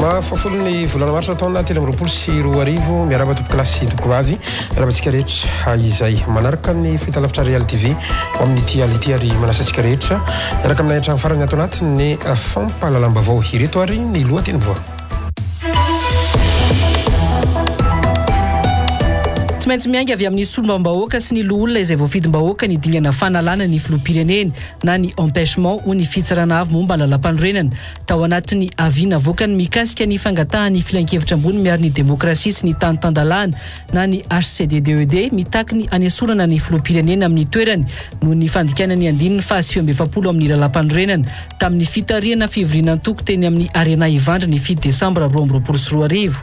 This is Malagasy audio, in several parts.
Zoma fahafolon'ny volana marsa taona 2023. Miarahaba tompokolahy sy tompokovavy, miarahaba antsika rehetra izay manaraka ny fahitalavitra Real TV ho amin'ity alina ity ary manasa antsika rehetra hiaraka aminay hatramin'ny farany ato anatin'ny fampahalalam-baovao. Ireto ary ny lohatenim-baovao. Tsy maintsy miainga avy amin'ny solombavambahoaka sy ny loholona izay voafidim-bahoaka ny dingana fanalana ny filoham-pirenena na ny empêchement hoy ny fitsarana avo momba ny lalàmpanorenana tao anatin'ny avis navoakany mikasika ny fangatahan'ny filankevitra ambony miaro ny demokrasia sy ny tany tan-dalàna na ny HCDDED mitaky ny hanesorana ny filoham-pirenena amin'ny toerany noho ny fandikana ny andininy faha 49 amin'ny lalàmpanorenana tamin'ny fitarihana fivoriana antoko teny amin'ny Arena Ivandry ny fito desambra 2022.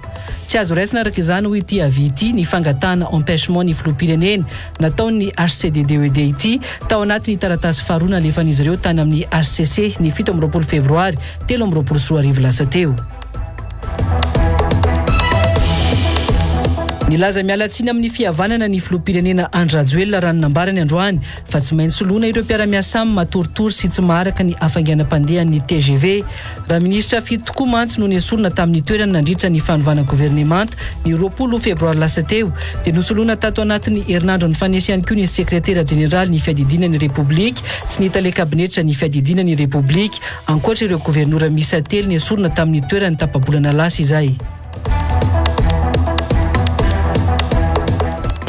Tsy azo raisina araka izany, hoy ity avis ity, ny fangatahana empêchement ny filoham-pirenena nataon'ny HCDDED ity tao anatin'ny taratasy faharoa nalefan'izy ireo tany amin'ny hcc ny 27 febroary 2023 lasa teo. Nilaza miala tsiny amin'ny fihavanana ny filoham-pirenena Andry Rajoelina raha ny nambarany androany fa tsy maintsy soloina ireo mpiara-miasa aminy matoritory sy tsy maharaka ny hafainganam-pandehan'ny tgv. Raha minisitra fito tokoa mantsy no nesorina tamin'ny toerany nandritra ny fanovana governemanta ny 20 febroary lasa teo dia nosoloina tato anatin'ny herinandro nifanesy ihany koa ny sekretera jeneraly ny fiadidiana ny Repoblika sy ny tale kabinetra ny fiadidiana ny Repoblika ankoatra ireo governora miisa telo nesorina tamin'ny toerany tapa-bolana lasa izay.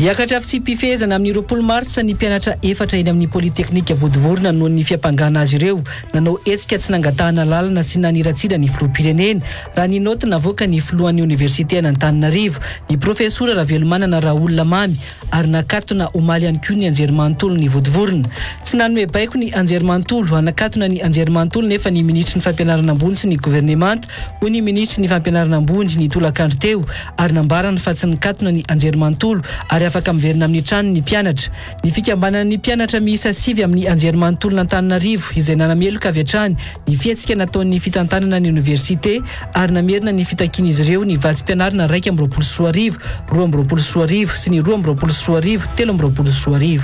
Hiakatra fitsipi-pifehezana amin'ny 20 martsa ny mpianatra efatra eny amin'ny Polyteknika Vontovorona noho ny fiampangana azy ireo nanao hetsika tsy nangatahana lalana sy naniratsira ny filoham-pirenena, raha ny naoty navoakan'ny filohan'ny oniversiten'Antananarivo, ny profesora Ravelomanana Raolona Mamy, ary nakatona omaly ihany koa ny anjerimanontolon'i Vontovorona. Tsy nanome baiko ny anjerimanontolo hanakatona ny anjerimanontolo nefa ny minitry ny fampianarana ambony sy ny governemanta hoy ny minisitry ny fampianarana ambony ny tolakandro teo ary nambarany fa tsy nikatona ny anjerimanontolo ary afaka miverina amin'ny tranony ny mpianatra. Ny fikambanan'ny mpianatra miisa sivy amin'ny anjerimanontolon'Antananarivo izay nanameloka avy hatrany ny fihetsika nataon'ny fitantanana ny oniversite ary namerina ny fitakian'izy ireo ny vatsim-pianarana 2021, 2022 sy ny 2022, 2023.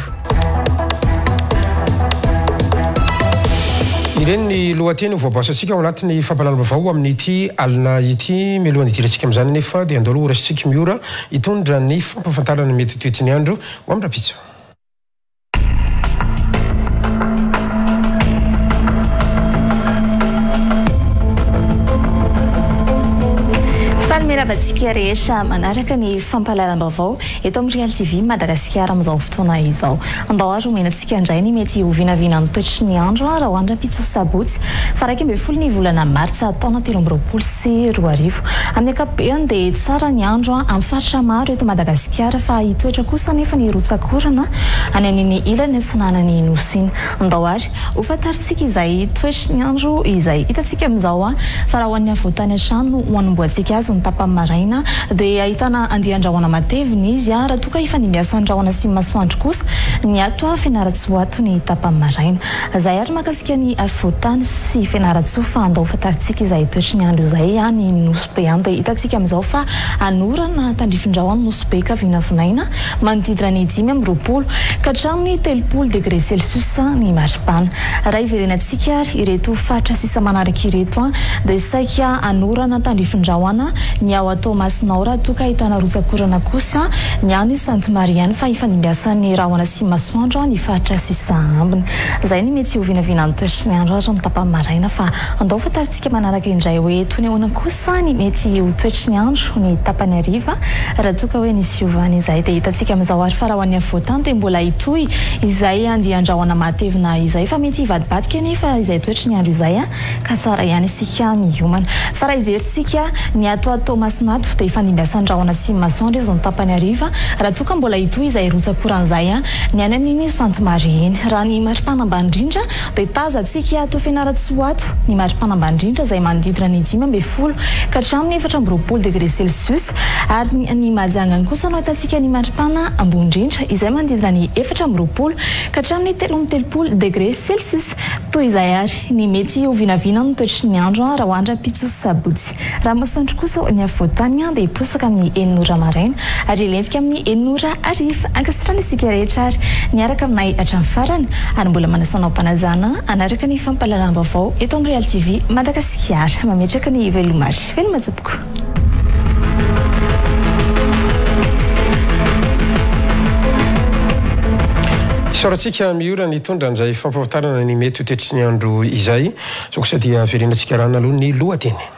Ireny ny lohateny ho voabasantsika ao anatin'ny fampahalalam-baovao amin'ity alina ity. Mialohan'ny hidirantsika amin'izany anefa dia andao aloha horaisintsika Miora hitondra ny fampahafantarana ny mety ho toetry ny andro ho amin'ny rahampitso. Faly miarahaba antsika rehetra manaraka ny fampahalalam-baovao eto amin'ny Real TV Madagasikara amin'izao fotoana izao. Andao ary omena antsika indray ny mety ho vinavinan'ny toetry ny andro raha ho any rahampitso sabotsy faha 11 ny volana martsa taona 2023. Amin'ny ankapobeny dia tsara ny andro amin'ny faritra maro eto Madagasikara fa hitoetra kosa anefa ny rotsak'orana any amin'iny ilany atsinanan'ny Nosy iny. Andao ary ho fantarintsika izay toetry ny andro izay hitantsika amin'izao fa raha ho an'ny afovoantany hatrany no ho anombohantsika azy ny tapany maraina dia ahitana andian-drahona matevina izy raha toa ka hifandimbiasan'ny rahona sy masoandro kosa ny ato Fianarantsoa ato ny tapany maraina. Izay ary mahakasika ny afovoantany sy Fianarantsoa fa andao ho fantarintsika izay toetry ny andro izay any Nosy Be any dia hitantsika amin'izao fa hanorana tandrifin-drahona Nosy Be ka vinavinaina manodidina ny 25 ka hatramin'ny 30 degre celsius ny maripana. Raha hiverenantsika ary ireto faritra sisa manaraka ireto dia saika hanorana tandrifin-drahona ny ao Toamasina ao raha toa ka ahitana rotsak'orana kosa ny any Sainte Marie any fa hifandimbiasan'ny rahona sy masoandro ny faritra sisa ambiny. Izay ny mety ho vinavinan'ny toetry ny andro ary ny tapany maraina fa andao fantarintsika manaraka indray hoe toy ny ahoana kosa ny mety ho toetry ny andro ny tapany hariva raha toa ka hoe nisy fiovana izay dia hitantsika amin'izao ary fa raha ho an'ny afovoantany dia mbola hitohy izay andian-drahona matevina izay fa mety hivadibadika anefa izay toetry ny andro izay ka tsara ihany isika miomana. Fa raha hijerintsika ny ato a Toamasina ato dia hifandimbiasan-drahona sy masoandro izy ny tapany hariva raha toa ka mbola hitohy izay rotsak'orana izay ny any amin'iny Sainte Marie iny. Raha ny maripana ambany indrindra dia tazantsika ato Fianarantsoa ato ny maripana ambany indrindra izay manodidina ny 15 ka hatramin'ny 24 degré celsius ary ny Mahajanga any kosa no ahitantsika ny maripana ambony indrindra izay manodidina ny 24 ka hatramin'ny 33 degré celsius. Toy izay ary ny mety ho vinavinan'ny toetry ny andro raha ho andra-pitso sabotsy. Raha masoandro kosa ny afovoan-tany. izany dia hiposaka amin'ny enina ora maraina ary hilentika amin'ny enina ora hariva. Ankasitrahana isika rehetra ary niaraka aminay hatramin'ny farany ary mbola manasa anao am-panajana hanaraka ny fampahalalam-baovao eto amin'ny Real TV Madagasikara. Mametraka ny veloma ary veloma tompoko. Isaorantsika Miora nitondra an'izay fampahafantarana ny mety ho toetry ny andro izay. Izao kosa dia verenantsika arahana aloha ny lohateny.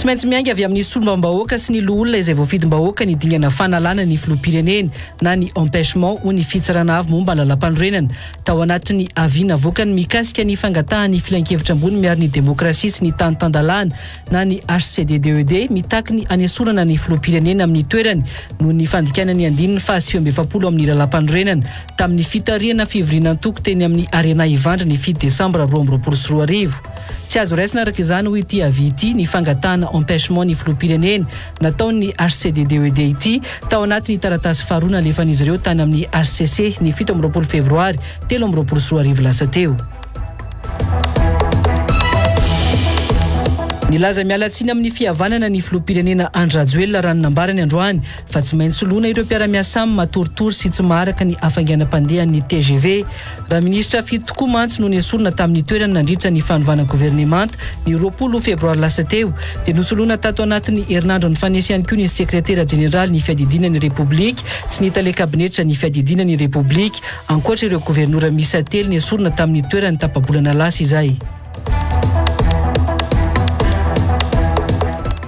Tsy maintsy miainga avy amin'ny solombavambahoaka sy ny loholona izay voafidim-bahoaka ny dingana fanalana ny filoham-pirenena na ny empêchement hoy ny fitsarana avo momba ny lalàmpanorenana tao anatin'ny avis navoakany mikasika ny fangatahan'ny filankevitra ambony miaro ny demokrasia sy ny tany tan-dalàna na ny HCDDED mitaky ny hanesorana ny filoham-pirenena amin'ny toerany noho ny fandikana ny andininy faha 49 amin'ny lalàmpanorenana tamin'ny fitarihana fivorian'antoko teny amin'ny Arena Ivandry ny fito desambra 2022. Tsy azo raisina araka izany hoy ity avis ity ny fangatahana empêchement ny filoham-pirenena nataon'ny HCDDED ity tao anatin'ny taratasy faharoa nalefan'izy ireo tany amin'ny HCC ny 27 febroary 2023 lasa teo. Nilaza miala tsiny amin'ny fihavanana ny filoham-pirenena Andry Rajoelina raha ny nambarany androany fa tsy maintsy soloina ireo mpiara-miasa aminy matoritory sy tsy maharaka ny hafainganam-pandehan'ny tgv. Raha minisitra fito tokoa mantsy no nesorina tamin'ny toerany nandritra ny fanovana governemanta ny 20 febroary lasa teo dia nosoloina tato anatin'ny herinandro nifanesy ihany koa ny sekretera jeneraly ny fiadidiana ny Repoblika sy ny tale kabinetra ny fiadidiana ny Repoblika ankoatra ireo governora miisa telo nesorina tamin'ny toerany tapa-bolana lasa izay.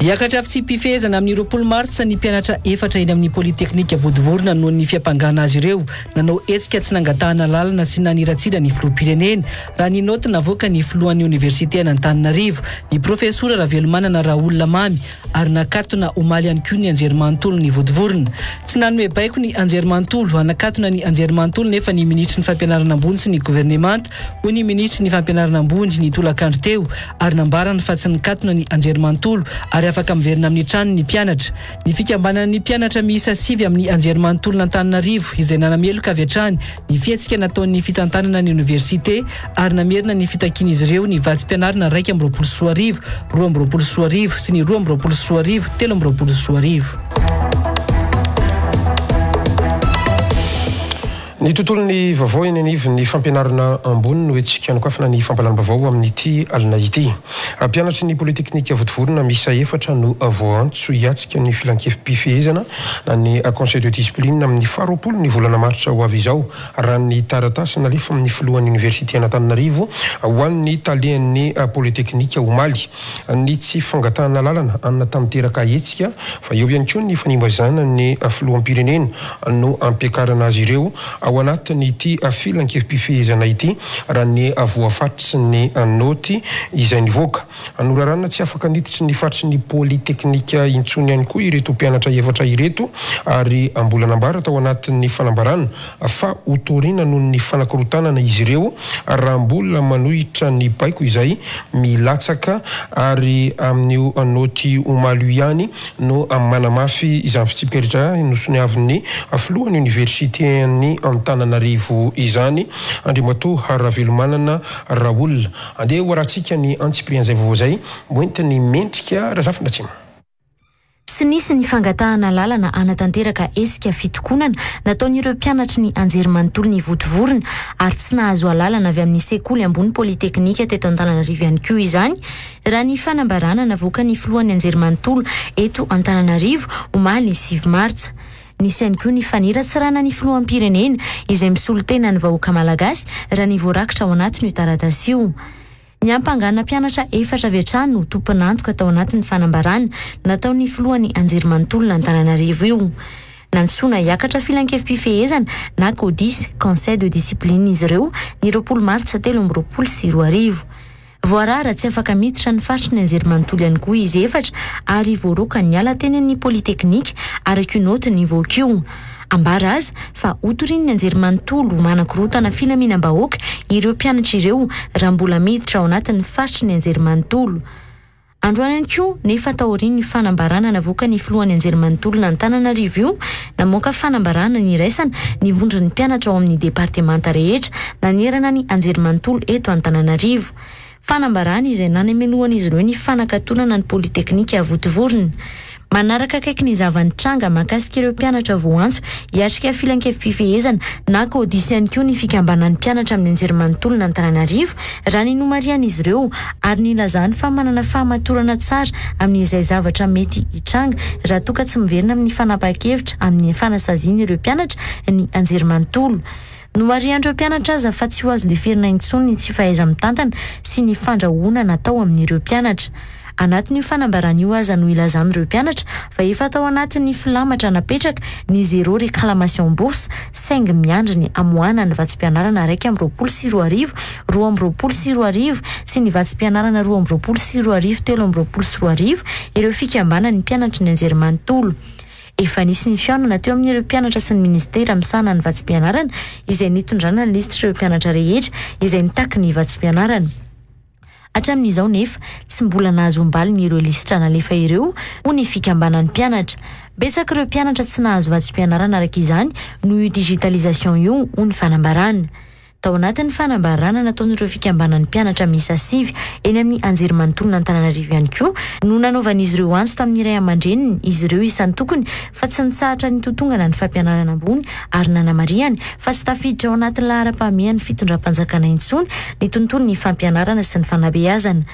Hiakatra fitsipi-pifehezana amin'ny 20 martsa ny mpianatra efatra eny amin'ny Polyteknika Vontovorona noho ny fiampangana azy ireo nanao hetsika tsy nangatahana lalana sy naniratsira ny filoham-pirenena, raha ny naoty navoakan'ny filohan'ny oniversiten'Antananarivo, ny profesora Ravelomanana Raolona Mamy. ary nakatona omaly ihany koa ny anjerimanontolon'i Vontovorona. Tsy nanome baiko ny anjerimanontolo hanakatona ny anjerimanontolo nefa ny minisitry ny fampianarana ambony sy ny governemanta, hoy ny minisitry ny fampianarana ambony ny tolakandro teo ary nambarany fa tsy nikatona ny anjerimanontolo ary afaka miverina amin'ny tranony ny mpianatra. Ny fikambanan'ny mpianatra miisa sivy amin'ny anjerimanontolon'Antananarivo izay nanameloka avy hatrany ny fihetsika nataon'ny fitantanana ny oniversite ary namerina ny fitakian'izy ireo ny vatsim-pianarana 2021, 2022 sy ny 2022, 2023. Ny tontolon'ny vaovao eny anivon'ny fampianarana ambony no hetsika anokafana ny fampahalalam-baovao amin'ity alina ity. Mpianatry ny Polyteknika Vontovorona miisa efatra no voaantso hiatrika ny filankevi-pifehezana na ny Conseil de discipline amin'ny faharoapolo ny volana martsa ho avy izao, raha ny taratasy nalefa amin'ny filohan'ny oniversiten'Antananarivo ho an'ny talen'ny Polyteknika omaly. Ny tsy fangatahana lalana hanatanteraka hetsika fa eo ihany koa ny fanimbazana ny filoham-pirenena no ampiakarana azy ireo ao anatin'ity filankevi-pifehezana ity raha ny voafaritry ny naoty izay nivoaka. Norarana tsy afaka niditry ny faritry ny Polyteknika intsony ihany koa ireto mpianatra efatra ireto ary mbola nambara tao anatin'ny fanambarana fa hotorina noho ny fanakorontanana izy ireo raha mbola manohitra ny baiko izay milatsaka ary amin'io naoty omaly io ihany no manamafy izany fitsipika rehetra nosoniavin'ny filohan'ny oniversiten'i Antananarivo izany, Andriamatoa Ravelomanana Raoul. Andeha hoarahantsika ny antsipirian'izay vaovao izay hoentin'i Mendrika Razafindratsima. Tsy nisy ny fangatahana alalana hanatanteraka hetsika fitokonana nataon'ireo mpianatry ny anjerimanontolon'i Vontovorona ary tsy nahazo alalana avy amin'ny sekoly ambony Polyteknika teto Antananarivo ihany koa izany raha ny fanambarana navoakan'ny filohan'ny anjerimanontolo eto Antananarivo omaly sivy martsa. Nisy ihany koa ny faniratsirana ny filoham-pirenena izay misolo tena ny vahoaka malagasy raha ny voarakitra ao anatin'io taratasy io. Niampangana mpianatra efatra avy hatrany ho tompon'antoka tao anatin'ny fanambarana nataon'ny filohan'ny Anjerimanontolon'Antananarivo io. Nantsoina hiakatra filankevi-pifehezana na Codis, Conseil de discipline, izy ireo ny 20 martsa 2023. Voarara tsy afaka miditra ny faritry ny Anjerimanontolo ihany koa izy efatra ary voaroaka niala teny amin'ny Polyteknika araka io naoty nivoaka io. Ambara aza fa hotorian'ny anjerimanontolo manakorontana filaminam-bahoaka ireo mpianatra ireo raha mbola miditra ao anatin'ny faritry ny anjerimanontolo. Androany ihany koa nefa taorian'ny fanambarana navoakan'ny filohan'ny anjerimanontolon'Antananarivo io, namoaka fanambarana niraisana ny vondron'ny mpianatra ao amin'ny departemanta rehetra nanerana ny anjerimanontolo eto Antananarivo. Fanambarana izay nanemelohan'izy ireo ny fanakatonana ny Politeknika Vontovorona. Manaraka akaiky ny zava-nitranga mahakasika ireo mpianatra voantso hiatrika filankevi-pifehezana na Codis ihany koa ny fikambanan'ny mpianatra amin'ny anjerimanontolon'Antananarivo raha ny nomarihan'izy ireo ary nilazany fa manana fahamatorana tsara amin'izay zavatra mety hitranga raha toa ka tsy miverina amin'ny fanapahan-kevitra amin'ny fanasaziana ireo mpianatra ny anjerimanontolo. Nomarihan'ireo mpianatra aza fa tsy ho azo leferina intsony ny tsy fahaiza-mitantana sy ny fandrahonana atao amin'ireo mpianatra. Anatin'io fanambarana io aza no ilazan'ireo mpianatra fa efa tao anatin'ny filamatra napetraka ny zéro réclamation bourse saingy miandry ny hamoahana ny vatsim-pianarana 2021 2022 sy ny vatsim-pianarana 2022 2023 ireo fikambanan'ny mpianatry ny anjerimanontolo. Efa nisy ny fihaonana teo amin'ireo mpianatra sy ny minisitera misahana ny vatsim-pianarana izay nitondrana ny lisitr'ireo mpianatra rehetra izay nitaky ny vatsim-pianarana. Hatramin'izao nefa, tsy mbola nahazoam-baliny ireo lisitra nalefa ireo, hoy ny fikambanan'ny mpianatra. Betsaka ireo mpianatra tsy nahazo vatsim-pianarana araka izany noho io digitalisation io, hoy ny fanambarana. Tao anatin'ny fanambarana nataon'ireo fikambanan'ny mpianatra miisa sivy eny amin'ny Anjerimanontolon'Antananarivo ihany koa no nanaovan'izy ireo antso tamin'ny ray aman-dreniny izy ireo isan-tokony fa tsy nitsahatra nitotongana ny fampianarana ambony ary nanamarihany fa tsy tafiditra ao anatin'ny laharam-pahamehan'ny fitondram-panjakana intsony ny tontolon'ny fampianarana sy ny fanabeazana.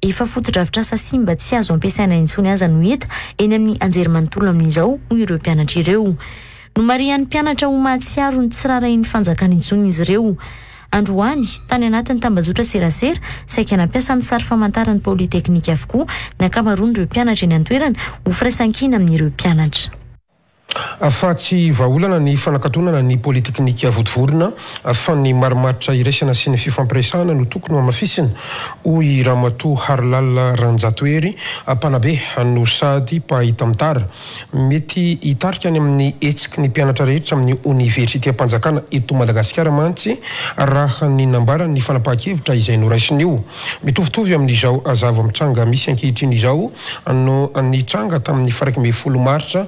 Efa fotodrafitrasa simba tsy azo ampiasaina intsony aza no hita eny amin'ny anjerimanontolo amin'izao, hoy ireo mpianatra ireo. Nomarihan'ny mpianatra ho mahatsiaro ny tsy raharahian'ny fanjakana intsony izy ireo. Androany, tany anatin'ny tambajotra serasera, saika nampiasa ny sary famantaran'ny Polytechnique avokoa ny ankamaroan'ireo mpianatra eny an-toerana ho firaisankina amin'ireo mpianatra. Fa tsy vahaolana ny fanakatonana ny Politeknika Vontovorona fa ny marimaritra iraisana sy ny fifampiresahana no tokony ho hamafisina, hoy Ramatoa Harilala Ranjatohery, mpanabe no sady mpahay tantara. Mety hitarika any amin'ny hetsiky ny mpianatra rehetra amin'ny oniversitem-panjakana eto Madagasikara mantsy raha ny nambarany ny fanapahan-kevitra izay noraisiny io. Mitovitovy amin'izao zava-mitranga misy ankehitriny izao no nitranga tamin'ny faha-11 martsa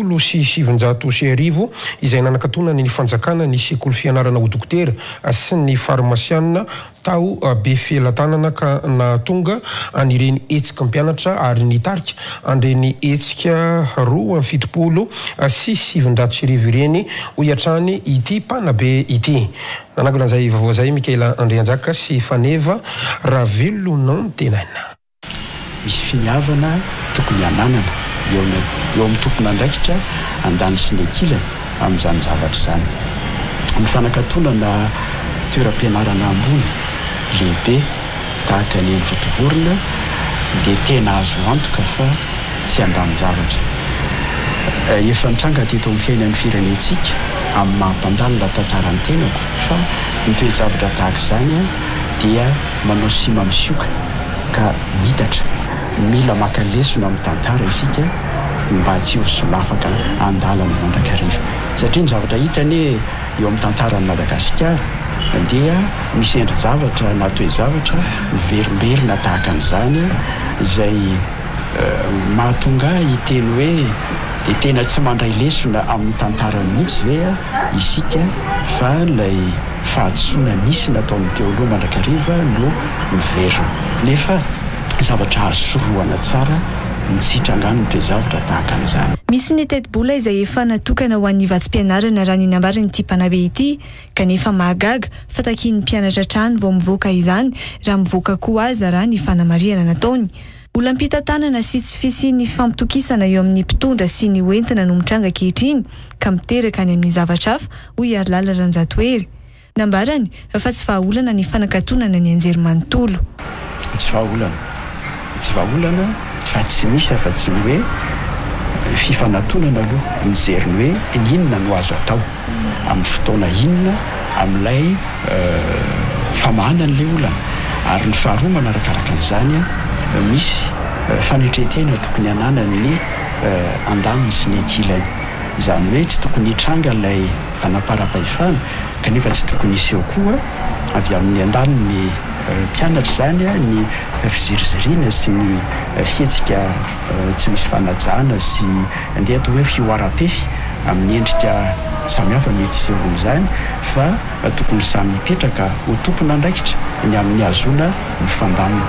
1972 izay nanakatonan'ny fanjakana ny sekoly fianarana ho dokotera sy ny farmasiana tao Befelatanana ka nahatonga an'ireny hetsika mpianatra ary nitarika an'ireny hetsika 1972 ireny, hoy hatrany ity mpanabe ity. Nanangona izay vaovao izay Mikaela Andrianjaka sy Faneva Ravelonantenaina. Misy finiavana tokony hananana eo eo amin'ny tompon'andraikitra andaniny sy ny ankilany amin'izany zavatra izany. Ny fanakatonana toeram-pianarana ambony lehibe tahaka ny eny Vontovorona dia tena azo antoka fa tsy handamin-javatra. Efa nitranga teto amin'ny fiainan'ny firenentsika amin'ny maha mpandalina tantara ny tenako fa ny toe-javatra tahaka izany dia manao sima misioka ka mitatra. Mila maka lesona amin'ny tantara isika mba tsy ho solafaka an-dalana mandrakariva. Satria ny zavatra hita anie eo amin'ny tantaran'i Madagasikara dia misy endri-javatra na toe-javatra miverimberina tahaka an'izany izay mahatonga ahy hiteny hoe dia tena tsy mandray lesona amin'ny tantara mihitsy ve isika fa ilay fahadisoana nisy nataon'ny teo aloha mandrakariva no miverina. Nefa zavatra azo sorohana tsara ny tsy hitrangan'ny toe-javatra tahaka an'izany. Misy ny tetibola izay efa natokana ho an'ny vatsim-pianarana raha ny nambaran'ity mpanabe ity kanefa mahagaga fa takian'ny mpianatra hatrany vao mivoaka izany raha mivoaka koa aza raha ny fanamarihana nataony. Olam-pitantanana sy tsy fisian'ny fifampitokisana eo amin'ny mpitondra sy ny hoentina no mitranga ankehitriny ka miteraka any amin'ny zavatra hafa, hoy i Harilala Ranjatohery. Nambarany fa tsy vahaolana ny fanakatonana ny anjerimanontolo. Tsy vahaolana. Tsy vahaolana fa tsy misy afa-tsy ny hoe fifanatonana aloha, mijery ny hoe ny inona no azo atao, amin'ny fotoana inona, amin'ilay famahana an'ilay olana. Ary ny faharoa manarakaraka an'izany, misy fanetren-tena tokony hananan'ny andaniny sy ny ankilany. Izany hoe tsy tokony hitranga ilay fanaparam-pahefana kanefa tsy tokony hiseho koa avy amin'ny andaniny mpianatra izany ny fiziriziriana sy ny fihetsika tsy misy fanajana sy andeha atao hoe fihoaram-pefy amin'ny endrika. samihafa mety hisehoan'izany fa tokony samy hipetraka ho tompon'andraikitra ny amin'ny hahazoana mifandamina.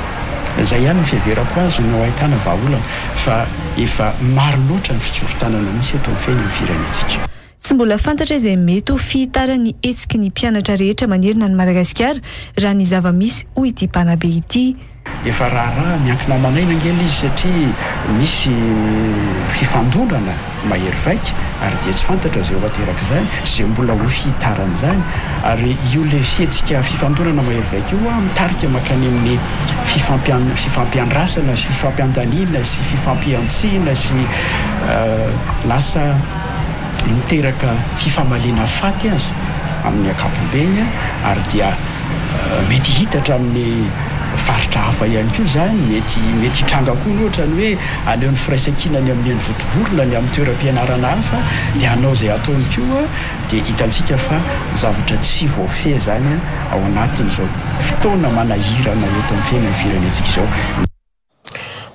Izay ihany ny fiheverako azy no ahitana vahaolana fa efa maro loatra ny fikorontanana misy eto amin'ny fiainan'ny firenentsika. Tsy mbola fantatra izay mety ho fihitaran'ny hetsiky ny mpianatra rehetra manerana an'i Madagasikara raha ny zava-misy, hoy ity mpanabe ity. Efa raharaha miankina aman'aina ange ilay izy satria misy fifandonana mahery vaika ary dia tsy fantatra izay ho aterak'izany sy izay mbola ho fihitaran'izany ary io ilay fihetsika fifandonana mahery vaika io mitarika mankany amin'ny fifampiandrasana sy fifampiandaniana sy fifampihantsiana sy lasa miteraka fifamaliana faty aza amin'ny ankapobeny ary dia mety hitatra amin'ny faritra hafa ihany koa izany, mety mety hitranga koa ny ohatra ny hoe aleo ny firaisankina ny amin'ny eny Vontovorona ny amin'ny toeram-pianarana hafa dia hanao izay ataony koa dia hitantsika fa zavatra tsy voafehy izany ao anatin'izao fotoana manahirana eto amin'ny fiainan'ny firenentsika izao.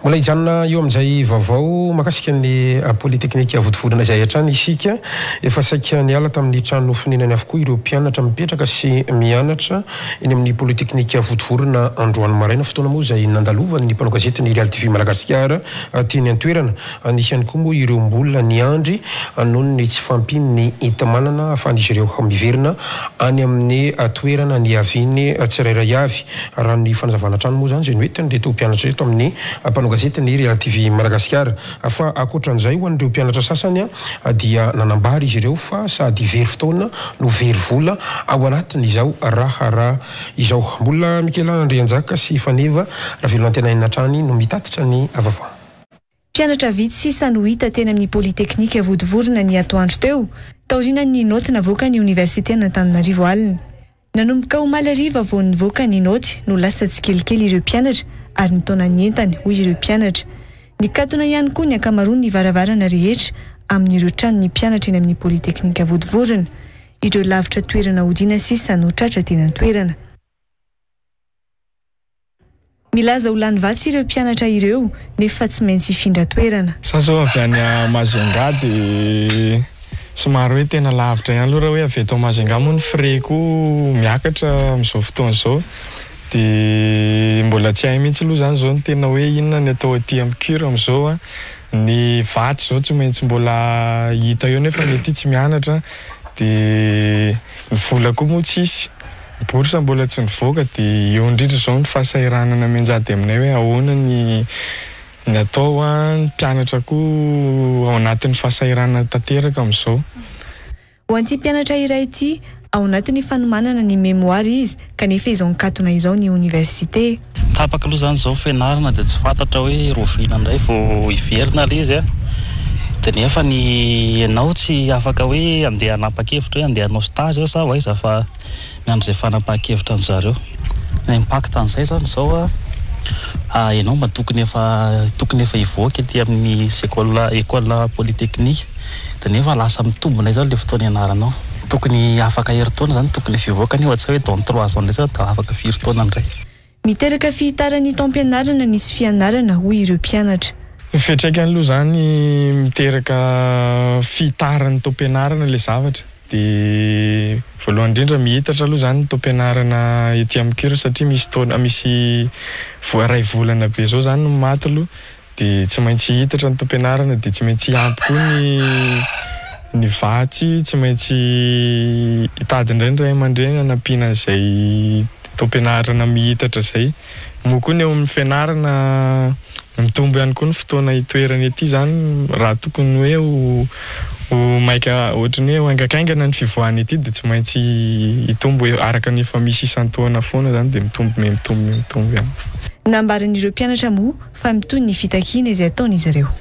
Mbola hijanona eo amin'izay vaovao mahakasika ny Polytechnique Vontovorona izay hatrany isika. Efa saika niala tamin'ny trano fonenany avokoa ireo mpianatra mipetraka sy mianatra eny amin'ny Polytechnique Vontovorona androany maraina. Fotoana moa izay nandalovan'ny mpanao gazety ny Real TV Madagasikara teny an-toerana. Nisy ihany koa moa ireo mbola niandry noho ny tsy fahampian'ny enti-manana ahafahan'izy ireo miverina any amin'ny toerana niaviany tsirairay avy. Raha ny fanazavana hatrany moa izany izay noentin'ireto mpianatra ireto amin'ny mpanao gazety ny Real TV Madagasikara. Fa ankoatran'izay ho an'ireo mpianatra sasany dia nanambara izy ireo fa sady very fotoana no very vola ao anatin'izao raharaha izao. Mbola Michaela Andrianjaka sy Faneva Ravelonantenaina hatrany no mitatitra ny vaovao. Mpianatra vitsy sisa no hita teny amin'ny Polyteknika Vontovorona ny atoandro teo, taorianan'ny naoty navoakan'ny Oniversiten'Antananarivo alina. Nanomboka omaly hariva vao nivoaka ny naoty no lasa tsikelikely ireo mpianatra ary nitaona ny entany, hoy ireo mpianatra. Nikatona ihany koa ny ankamaroan'ny varavarana rehetra amin'ireo tranon'ny mpianatra eny amin'ny Polyteknika Vontovorona. Ireo lavitra toerana hodiana sisa no tratra teny an-toerana. Milaza ho lany vatsy ireo mpianatra ireo nefa tsy maintsy hifindra toerana. Za zao avy any Majunga de somary hoe tena lavitra ihany aloha raha hoe avy eto Majunga moa ny frais koa miakatra amin'izao fotoana izao de mbola tsy hay mihitsy aloha zany zao ny tena hoe inona ny atao aty amin'ny cure amin'izao an, ny vatsy zao tsy maintsy mbola hita eo nefa ny aty tsy mianatra de ny vola koa moa tsisy. Ny bourse mbola tsy nivoaka dia eo indrindra izao ny fahasahiranana mianjady aminay hoe ahoana ny ny atao an, ny mpianatra koa ao anatin'ny fahasahiranana tanteraka amin'izao. Ho an'ity mpianatra iray ity, ao anatin'ny fanomanana ny mémoire izy kanefa izao nikatona izao ny oniversite. Tapaka aloha izany izao fianarana dia tsy fantatra hoe rahoviana indray vao hiverina ilay izy an, dia nefa ny ianao tsy afaka hoe handeha hanapa-kevitra hoe handeha hanao stage aho sa ho aiza fa miandry izay fanapahan-kevitra an-dry zareo. Ny impact an'izay izany izao an, ianao mba tokony efa tokony efa hivoaka ety amin'ny école école polytechnique dia nefa lasa mitombina izany ilay fotoana ianaranao. Tokony afaka herintaona izany tokony efa hivoaka nefa tsy hay hoe dans trois ans indray zany dia afaka firy taona indray. Miteraka fihitaran'ny taom-pianarana ny tsy fianarana hoy ireo mpianatra. Ny fiantraikany aloha izany miteraka fihitaran'ny taom-pianarana ilay zavatra. Dia voalohany indrindra mihitatra aloha izany ny taom-pianarana ety amin'ny cure satria misy taona misy iray volana be izao izany no maty aloha dia tsy maintsy hihitatra ny taom-pianarana dia tsy maintsy hiampy koa ny ny vatsy, tsy maintsy hitady indray ny ray aman-dreny hanampiana an'izay taom-pianarana mihitatra izay. Moa koa ny eo amin'ny fianarana mitombo ihany koa ny fotoana hitoerana ety izany raha tokony hoe ho ho maika ohatran'ny hoe ho haingakaingana ny fivoahana ety dia tsy maintsy hitombo araka ny efa misy isan-taona foana izany dia mitombo mihamitombo mihamitombo ihany. Nambaran'ireo mpianatra moa fa mitohy ny fitakiana izay ataon'izy ireo.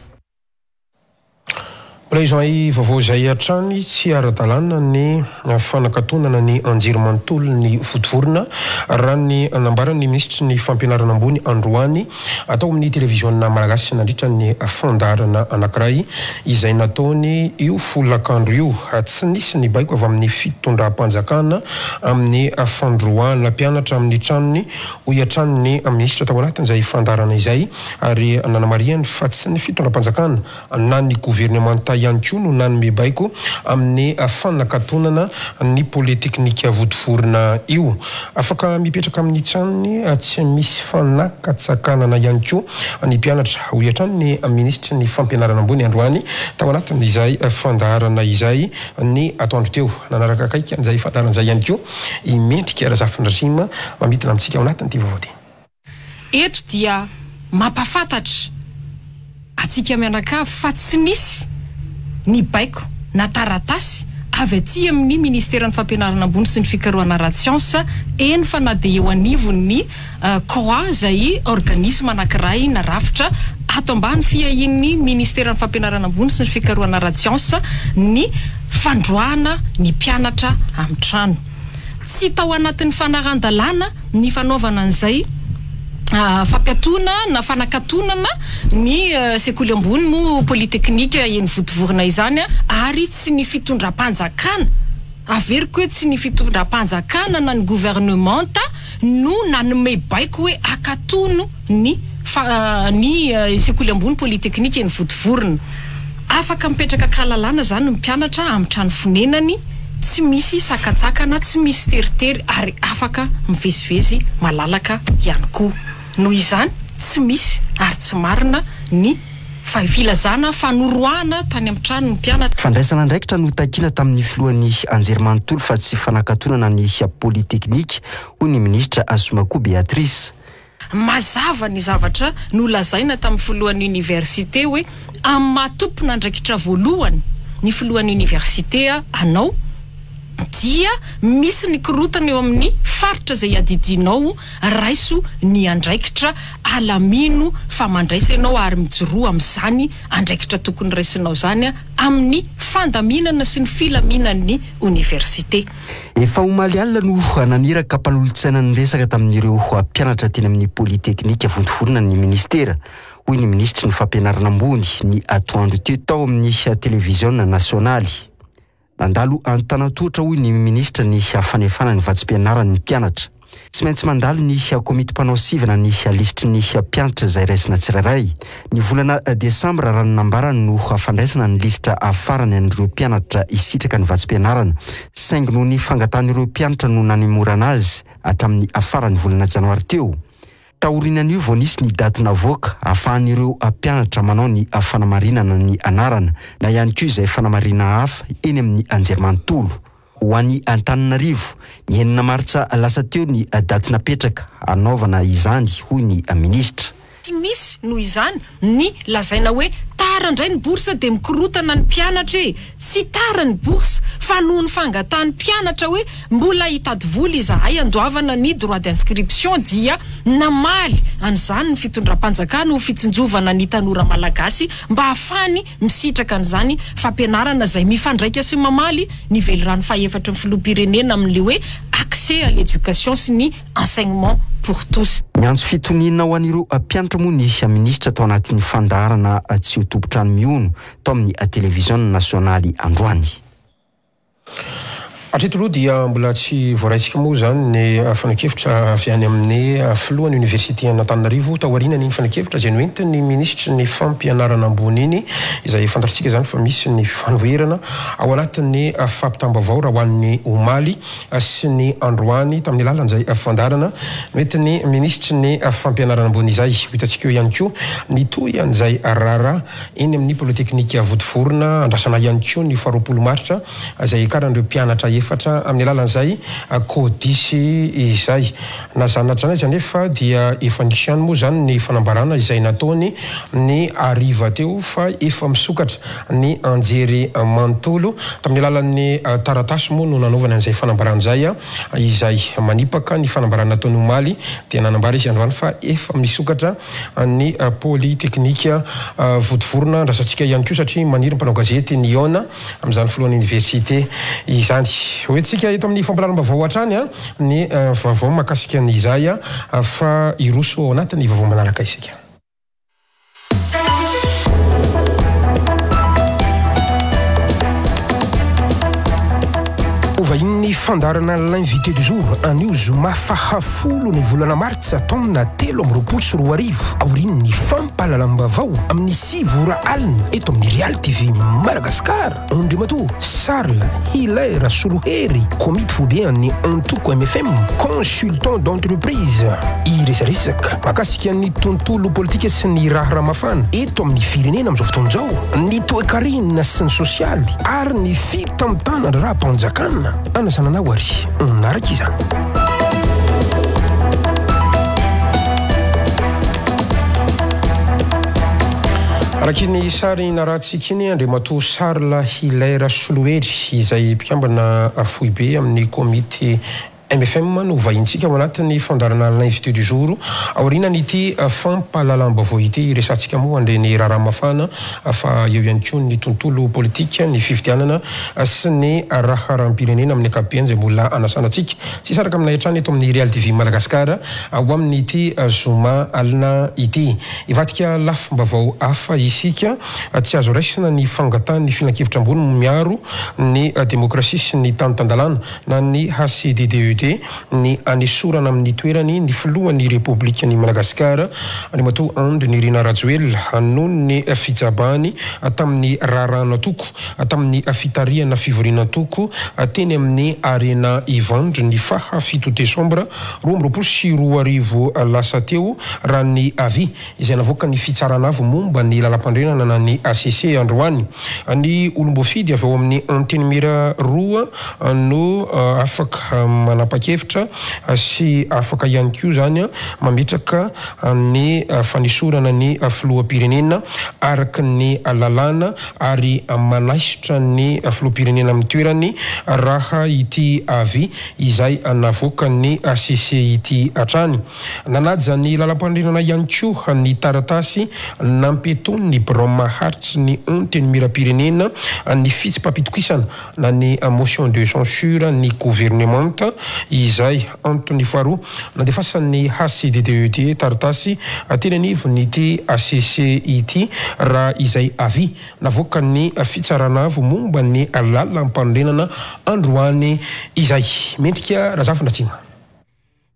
Mbola izay vaovao izay hatrany, tsy ara-dalàna ny fanakatonana ny anjerimanontolon'ny Vontovorona, raha ny nambaran'ny minisitry ny Fampianarana ambony androany tao amin'ny televiziona malagasy nandritra ny fandaharana anankiray izay nataony io folakandro io. Tsy nisy ny baiko avy amin'ny fitondram-panjakana amin'ny fandroahana mpianatra amin'ny tranony, hoy hatrany ny minisitra tao anatin'izay fandaharana izay ary nanamarihany fa tsy ny fitondram-panjakana na ny governemanta. ihany koa no nanome baiko amin'ny fanakatonana ny Polyteknika Vontovorona io. Afaka mipetraka amin'ny tranony tsy misy fanakatsakanana ihany koa ny mpianatra, hoy hatrany ny minisitry ny Fampianarana ambony androany tao anatin'izay fandaharana izay ny atoandro teo. Nanaraka akaiky an'izay fandaharana izay ihany koa i Mendrika Razafindrasima mamidina amintsika ao anatin'ity vaovao ity. Eto dia mampafantatra antsika mianakavy fa tsy nisy ny baiko na taratasy avy aty amin'ny Ministeran'ny Fampianarana Ambony sy ny Fikarohana ara-tsiansa, eny fa na dia eo anivon'ny CROI izay organisme anankiray na rafitra ato ambany fiahian'ny Ministeran'ny Fampianarana Ambony sy ny Fikarohana ara-tsiansa ny fandroahana ny mpianatra amin'ny trano. Tsy tao anatin'ny fanaran-dalàna ny fanaovana an'izay fampiatoana na fanakatonana ny sekoly ambony moa polyteknika eny Vontovorona izany ary tsy ny fitondram-panjakana, averiko hoe tsy ny fitondram-panjakana na ny governemanta no nanome baiko hoe akatono ny ny sekoly ambony polyteknika eny Vontovorona. Afaka mipetraka an-kalalana izany ny mpianatra amin'ny trano fonenany, tsy misy sakantsakana, tsy misy teritery ary afaka mivezivezy malalaka ihany koa. Noho izany, tsy misy ary tsy marina ny filazana fa noroahana tany amin'ny trano ny mpianatra. Fandraisana andraikitra no takiana tamin'ny filohan'ny anjerimanontolo fa tsy fanakatonana ny Polyteknika, hoy ny minisitra Assoumacou Béatrice. Mazava ny zavatra nolazaina tamin'ny filohan'ny oniversite hoe amin'ny maha tompon'andraikitra voalohany ny filohan'ny oniversite anao dia misy ny korontana eo amin'ny faritra izay iadidianao, raiso ny andraikitra, alamino fa mandraisa ianao ary mijoroa amin'izany andraikitra tokony raisinao izany amin'ny fandaminana sy ny filaminan'ny oniversite. Efa omaly alina no naniraka mpanolotsaina niresaka tamin'ireo mpianatra teny amin'ny Polyteknika Vontovorona ny minisitera, hoy ny minisitry ny Fampianarana ambony ny atoandro teo tao amin'ny televiziona nasionaly. Nandalo an-tanan-tohatra hoy ny minisitra ny fanefana ny vatsim-pianaran'ny mpianatra. Tsy maintsy mandalo ny komity mpanao sivana ny lisitry ny mpianatra izay raisina tsirairay. Ny volana desambra raha ny nambarany no fandraisana ny lisitra farany an'ireo mpianatra hisitraka ny vatsim-pianarana saingy noho ny fangatahan'ireo mpianatra no nanemorana azy hatramin'ny faran'ny volana janoary teo. Taorianan'io vao nisy ny daty navoaka ahafahan'ireo mpianatra manao ny fanamarinana ny anarana na ihany koa izay fanamarinana hafa eny amin'ny anjerimanontolo. Ho an'i Antananarivo, ny enina martsa lasa teo ny daty napetraka hanaovana izany, hoy ny minisitra. Tsy misy, noho izany, ny lazaina hoe tara indray ny bourse dia mikorotana ny mpianatra e! Tsy tara ny bourse fa noho ny fangatahan'ny mpianatra hoe mbola hitady vola izahay handoavana ny droit d'inscription dia namaly an'izany ny fitondram-panjakana ho fitsinjovana ny tanora malagasy mba hahafahany misitraka an'izany fampianarana izay mifandraika sy mamaly ny velirano fahefatry ny filoham-pirenena amin'ilay hoe accès à l'éducation sy ny enseignement pour tous. Niantso fitoniana ho an'ireo mpianatra moa ny minisitra tao anatin'ny fandaharana Tsy ho tompon-trano mihono tao amin'ny televiziona nasionaly androany. Hatreto aloha dia mbola tsy voaraintsika moa izany ny fanehoan-kevitra avy any amin'ny filohan'ny oniversiten'Antananarivo taorianan'iny fanehoan-kevitra izay noentin'ny minisitry ny fampianarana ambony iny izay fantatritsika izany fa misy ny fifanoherana ao anatin'ny fampitam-baovao raha ho an'ny omaly sy ny androany tamin'ny alalan'izay fandaharana noentin'ny minisitry ny fampianarana ambony izay. Ho hitantsika eo ihany koa ny tohin'izay raharaha eny amin'ny Polyteknika Vontovorona andrasana ihany koa ny faharoapolo martsa izay hiakaran'ireo mpianatra efatra amin'ny alalan'izay CODIS izay. Na izany na izany aza anefa dia efa nisy ihany moa izany ny fanambarana izay nataony ny hariva teo fa efa misokatra ny anjery manontolo. Tamin'ny alalan'ny taratasy moa no nanaovany an'izay fanambarana izay, izay manipaka ny fanambarana nataony omaly dia nanambara izy androany fa efa misokatra ny Polyteknika Vontovorona. Andrasantsika ihany koa satria maniry ny mpanao gazety ny hihaona amin'izany filohan'ny oniversite izany. Hoentintsika eto amin'ny fampahalalam-baovao hatrany ny vaovao mahakasika an'izay fa hiroso ao anatin'ny vaovao manaraka isika. vahinin'ny fandaharana L'invité du jour anio zoma faha-folo ny volana martsa taona 2023 aorian'ny fampahalalam-baovao amin'ny 9 ora alina eto amin'ny Real TV Madagascar. Andriamatoa Charles Hilaire Solohery, komity foibe an'ny antoko mfm, consultant d'entreprise, hiresaresaka mahakasika ny tontolo politika sy ny raharaha mafana eto amin'ny firenena amin'izao fotoana izao, ny toekarena sy ny sosialy ary ny fitantanan-draharaham-panjakana. Anasana anao ary hanaraka izany. Araka iny sary narahantsika iny, Andriamatoa Charles Hilaire Solohery, izay mpikambana foibe amin'ny komity mfm no vahintsika ao anatin'ny fandaharana L'invité du jour. Aorianan'ity fampahalalam-baovao ity, hiresahantsika moa an'ireny raharaha mafana fa eo ihany koa ny tontolo politika, ny fifidianana sy ny raharaham-pirenena amin'ny ankapobeny izay mbola hanasana antsika tsy hisaraka aminay hatrany eto amin'ny Real TV Madagascar ho amin'ity zoma alina ity. Hivadika lafim-baovao hafa isika. Tsy azo raisina ny fangatahan'ny Filankevitra ambony miaro ny demokrasia sy ny tany tan-dalàna na ny HCDDED ny hanesorana amin'ny toerany ny filohan'ny Repoblikan'i Madagasikara, Andriamatoa Andry Nirina Rajoelina, noho ny fijabahany tamin'ny raharahan'antoko tamin'ny fitarihana fivorian'antoko teny amin'ny Arena Ivandry ny faha fito desambra 2022 lasa teo, raha ny avis izay navoakan'ny Fitsarana Avo momba ny Lalampandrenana na ny HCC androany. Ny olom-boafidy avy ao amin'ny Antenimiera roa no afaka manapa-kevitra sy afaka ihany koa izany mametraka ny fanesorana ny filoham-pirenena araka ny lalàna ary manaisotra ny filoham-pirenena amin'ny toerany raha ity avis izay navoakan'ny HCC ity hatrany. Nanaja ny lalampanorenana ihany koa ny taratasy nampiatoan'ny birao maharitry ny Antenimierampirenena ny fitsipam-pitokisana na ny motion de censure ny governemanta izay antony faharoa nandefasan'ny HCDDED taratasy teny anivon'ity HCC ity raha izay avis navoakan'ny Fitsarana Avo momba ny lalampanorenana androany izay. Mendrika Razafindratsima.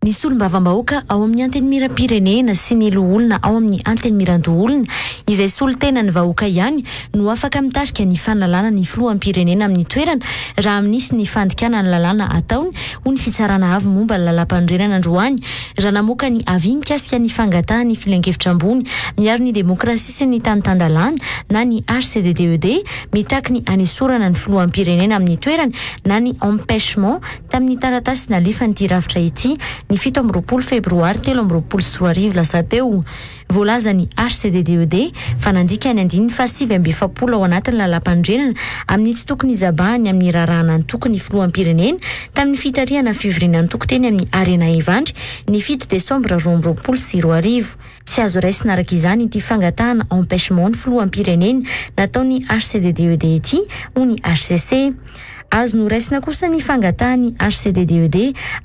Ny solombavambahoaka ao amin'ny Antenimierampirenena sy ny loholona ao amin'ny Antenimierandoholona, izay solontenan'ny vahoaka ihany, no afaka mitarika ny fanalana ny filoham-pirenena amin'ny toerana raha misy ny fandikana ny lalàna ataony, hoy ny Fitsarana Avo momba ny Lalàmpanorenana androany, raha namoaka ny avis mikasika ny fangatahan'ny Filankevitra ambony miaro ny demokrasia sy ny tany tan-dalàna na ny HCDDED mitaky ny hanesorana ny filoham-pirenena amin'ny toerany na ny empêchement tamin'ny taratasy nalefan'ity rafitra ity ny 27 febroary 2023 lasa teo. Voalazan'ny HCDDED fa nandika ny andininy faha-49 ao anatin'ny lalàmpanorenana amin'ny tsy tokony hijabahany amin'ny raharahan'antoko ny filoham-pirenena tamin'ny fitarihana fivorian'antoko teny amin'ny Arena Ivandry ny 7 desambra 2022. Tsy azo raisina araka izany ity fangatahana empêchement ny filoham-pirenena nataon'ny HCDDED ity, hoy ny hcc. Azo noraisina kosa ny fangatahan'ny HCDDED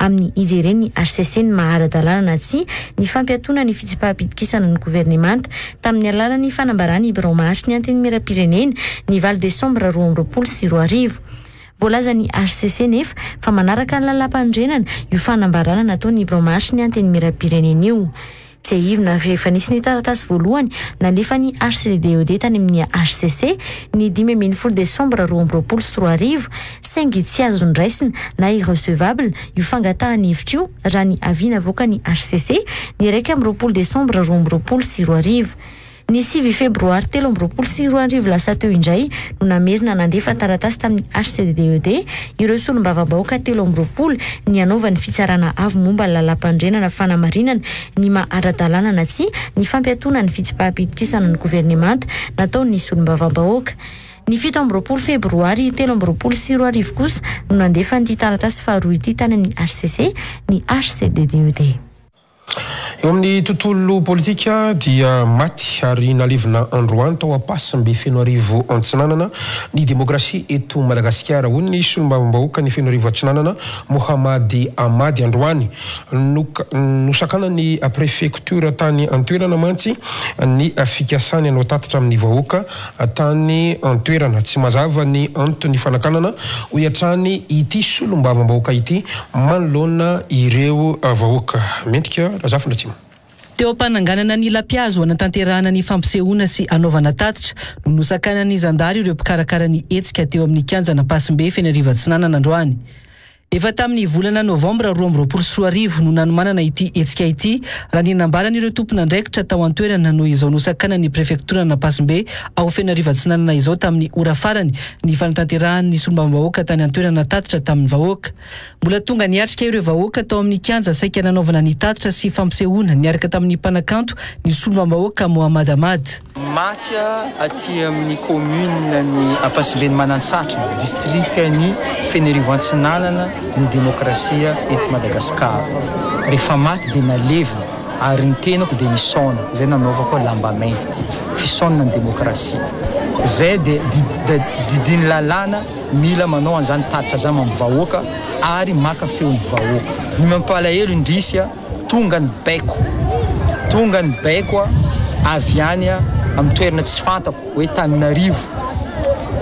amin'ny hijeren'ny hcc ny maha ara-dalàna na tsia ny fampiatoana ny fitsipaham-pitokisana ny governemanta tamin'ny alalan'ny fanambaran'ny Birao Maharitry ny Antenimierampirenena ny 8 desambra 2022. Voalazan'ny hcc nefa fa manaraka ny lalàmpanorenana io fanambarana nataon'ny Birao Maharitry ny Antenimierampirenena io. Tsiahivina fa efa nisy ny taratasy voalohany nalefan'ny HCDDED tany amin'ny hcc ny 15 desambra 2022, saingy tsy azo noraisina na irrecevable io fangatahana hevitra io raha ny avis navoakan'ny hcc ny 21 desambra 2022. Ny 9 febroary 2023 lasa teo indray no namerina nandefa taratasy tamin'ny HCDDED ireo solombavambahoaka 23 ny hanaovan'ny Fitsarana Avo momba ny Lalàmpanorenana fanamarinana ny maha ara-dalàna na tsia ny fampiatoana ny fitsipaham-pitokisana ny governemanta nataon'ny solombavambahoaka. Ny 27 febroary 2023 kosa no nandefa an'ity taratasy faharoa ity tany amin'ny hcc ny HCDDED. Eo amin'ny tontolo politika dia maty ary nalevina androany tao Ampasimbe Fenoarivo Antsinanana ny demokrasia eto Madagasikara, hoy ny solombavambahoakan'i Fenoarivo Atsinanana, Mohamady Ahmady androany. Nosakanan'ny prefektiora tany an-toerana mantsy ny fikasany hanao tatitra amin'ny vahoaka tany an-toerana. Tsy mazava ny anton'ny fanakanana, hoy hatrany ity solombavambahoaka ity manoloana ireo vahoaka. Mendrika Razafindratsima. Teo am-pananganana ny lapihazo hanatanterahana ny fampisehoana sy hanaovana tatitra no nosakanan'ny zandary ireo mpikarakara ny hetsika teo amin'ny kianjan'Ampasimbe Fenerivo Atsinanana androany. Efa tamin'ny volana novambra 2022 no nanomanana ity hetsika ity, raha ny nambaran'ireo tompon'andraikitra tao an-toerana noho izao nosakanan'ny prefektoran'Ampasimbe ao Fenerivo Atsinanana izao tamin'ny ora farany ny fanatanterahan'ny solombavambahoaka tany an-toerana tatitra tamin'ny vahoaka. Mbola tonga niatrika ireo vahoaka tao amin'ny kianja saika nanaovana ny tatitra sy fampisehoana niaraka tamin'ny mpanakanto ny solombavambahoaka Mohamad Ahmad. Maty aty amin'ny commune ny Ampasimben'i Manantsatrana, distrikan'i Fenerivo Antsinanana ny demokrasia eto Madagasikara. Rehefa maty dia nalevina ary ny tenako dia misaona, izay nanaovako lamba mainty ity, fisaonana ny demokrasia. Izay dia didian'ny lalàna mila manao an'izany tatitra izany amin'ny vahoaka ary maka feon'ny vahoaka. Ny mampalahelo indrisy Tonga ny baiko, tonga ny baiko avy any amin'ny toerana tsy fantako hoe Taninarivo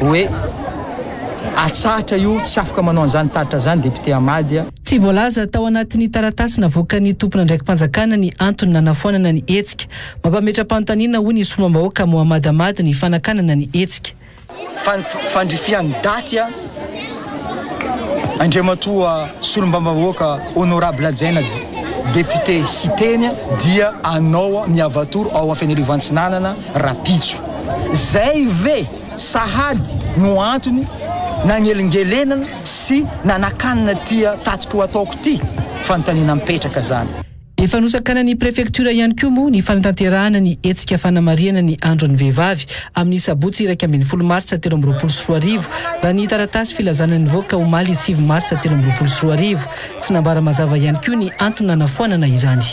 hoe atsahatra io, tsy afaka manao an'izany tatitra izany député Ahmad. Tsy voalaza tao anatin'ny taratasy navoakan'ny tompon'andraiki-panjakana ny antony nanafoanana ny hetsika. Mampametra-panontaniana hoy ny solombavambahoaka Mohamad Ahmad ny fanakanana ny hetsika. Fandrifian'ny daty a Andriamatoa Solombavambahoaka Honorable Hajaina Député Siteny dia anao miavatoro ao Fenerivo Antsinanana rapitso. Zay ve sahady no antony nanelingelenana sy nanakanana ty tatitro ataoko ty? Fanontaniana mipetraka zany. Efa nosakanan'ny prefektiora ihany koa moa ny fanatanterahana ny hetsika fanamarihana ny andron'ny vehivavy amin'ny sabotsy 11 martsa 2023, raha ny taratasy filazana nivoaka omaly 9 martsa 2023. Tsy nambara mazava ihany koa ny antony nanafoanana izany.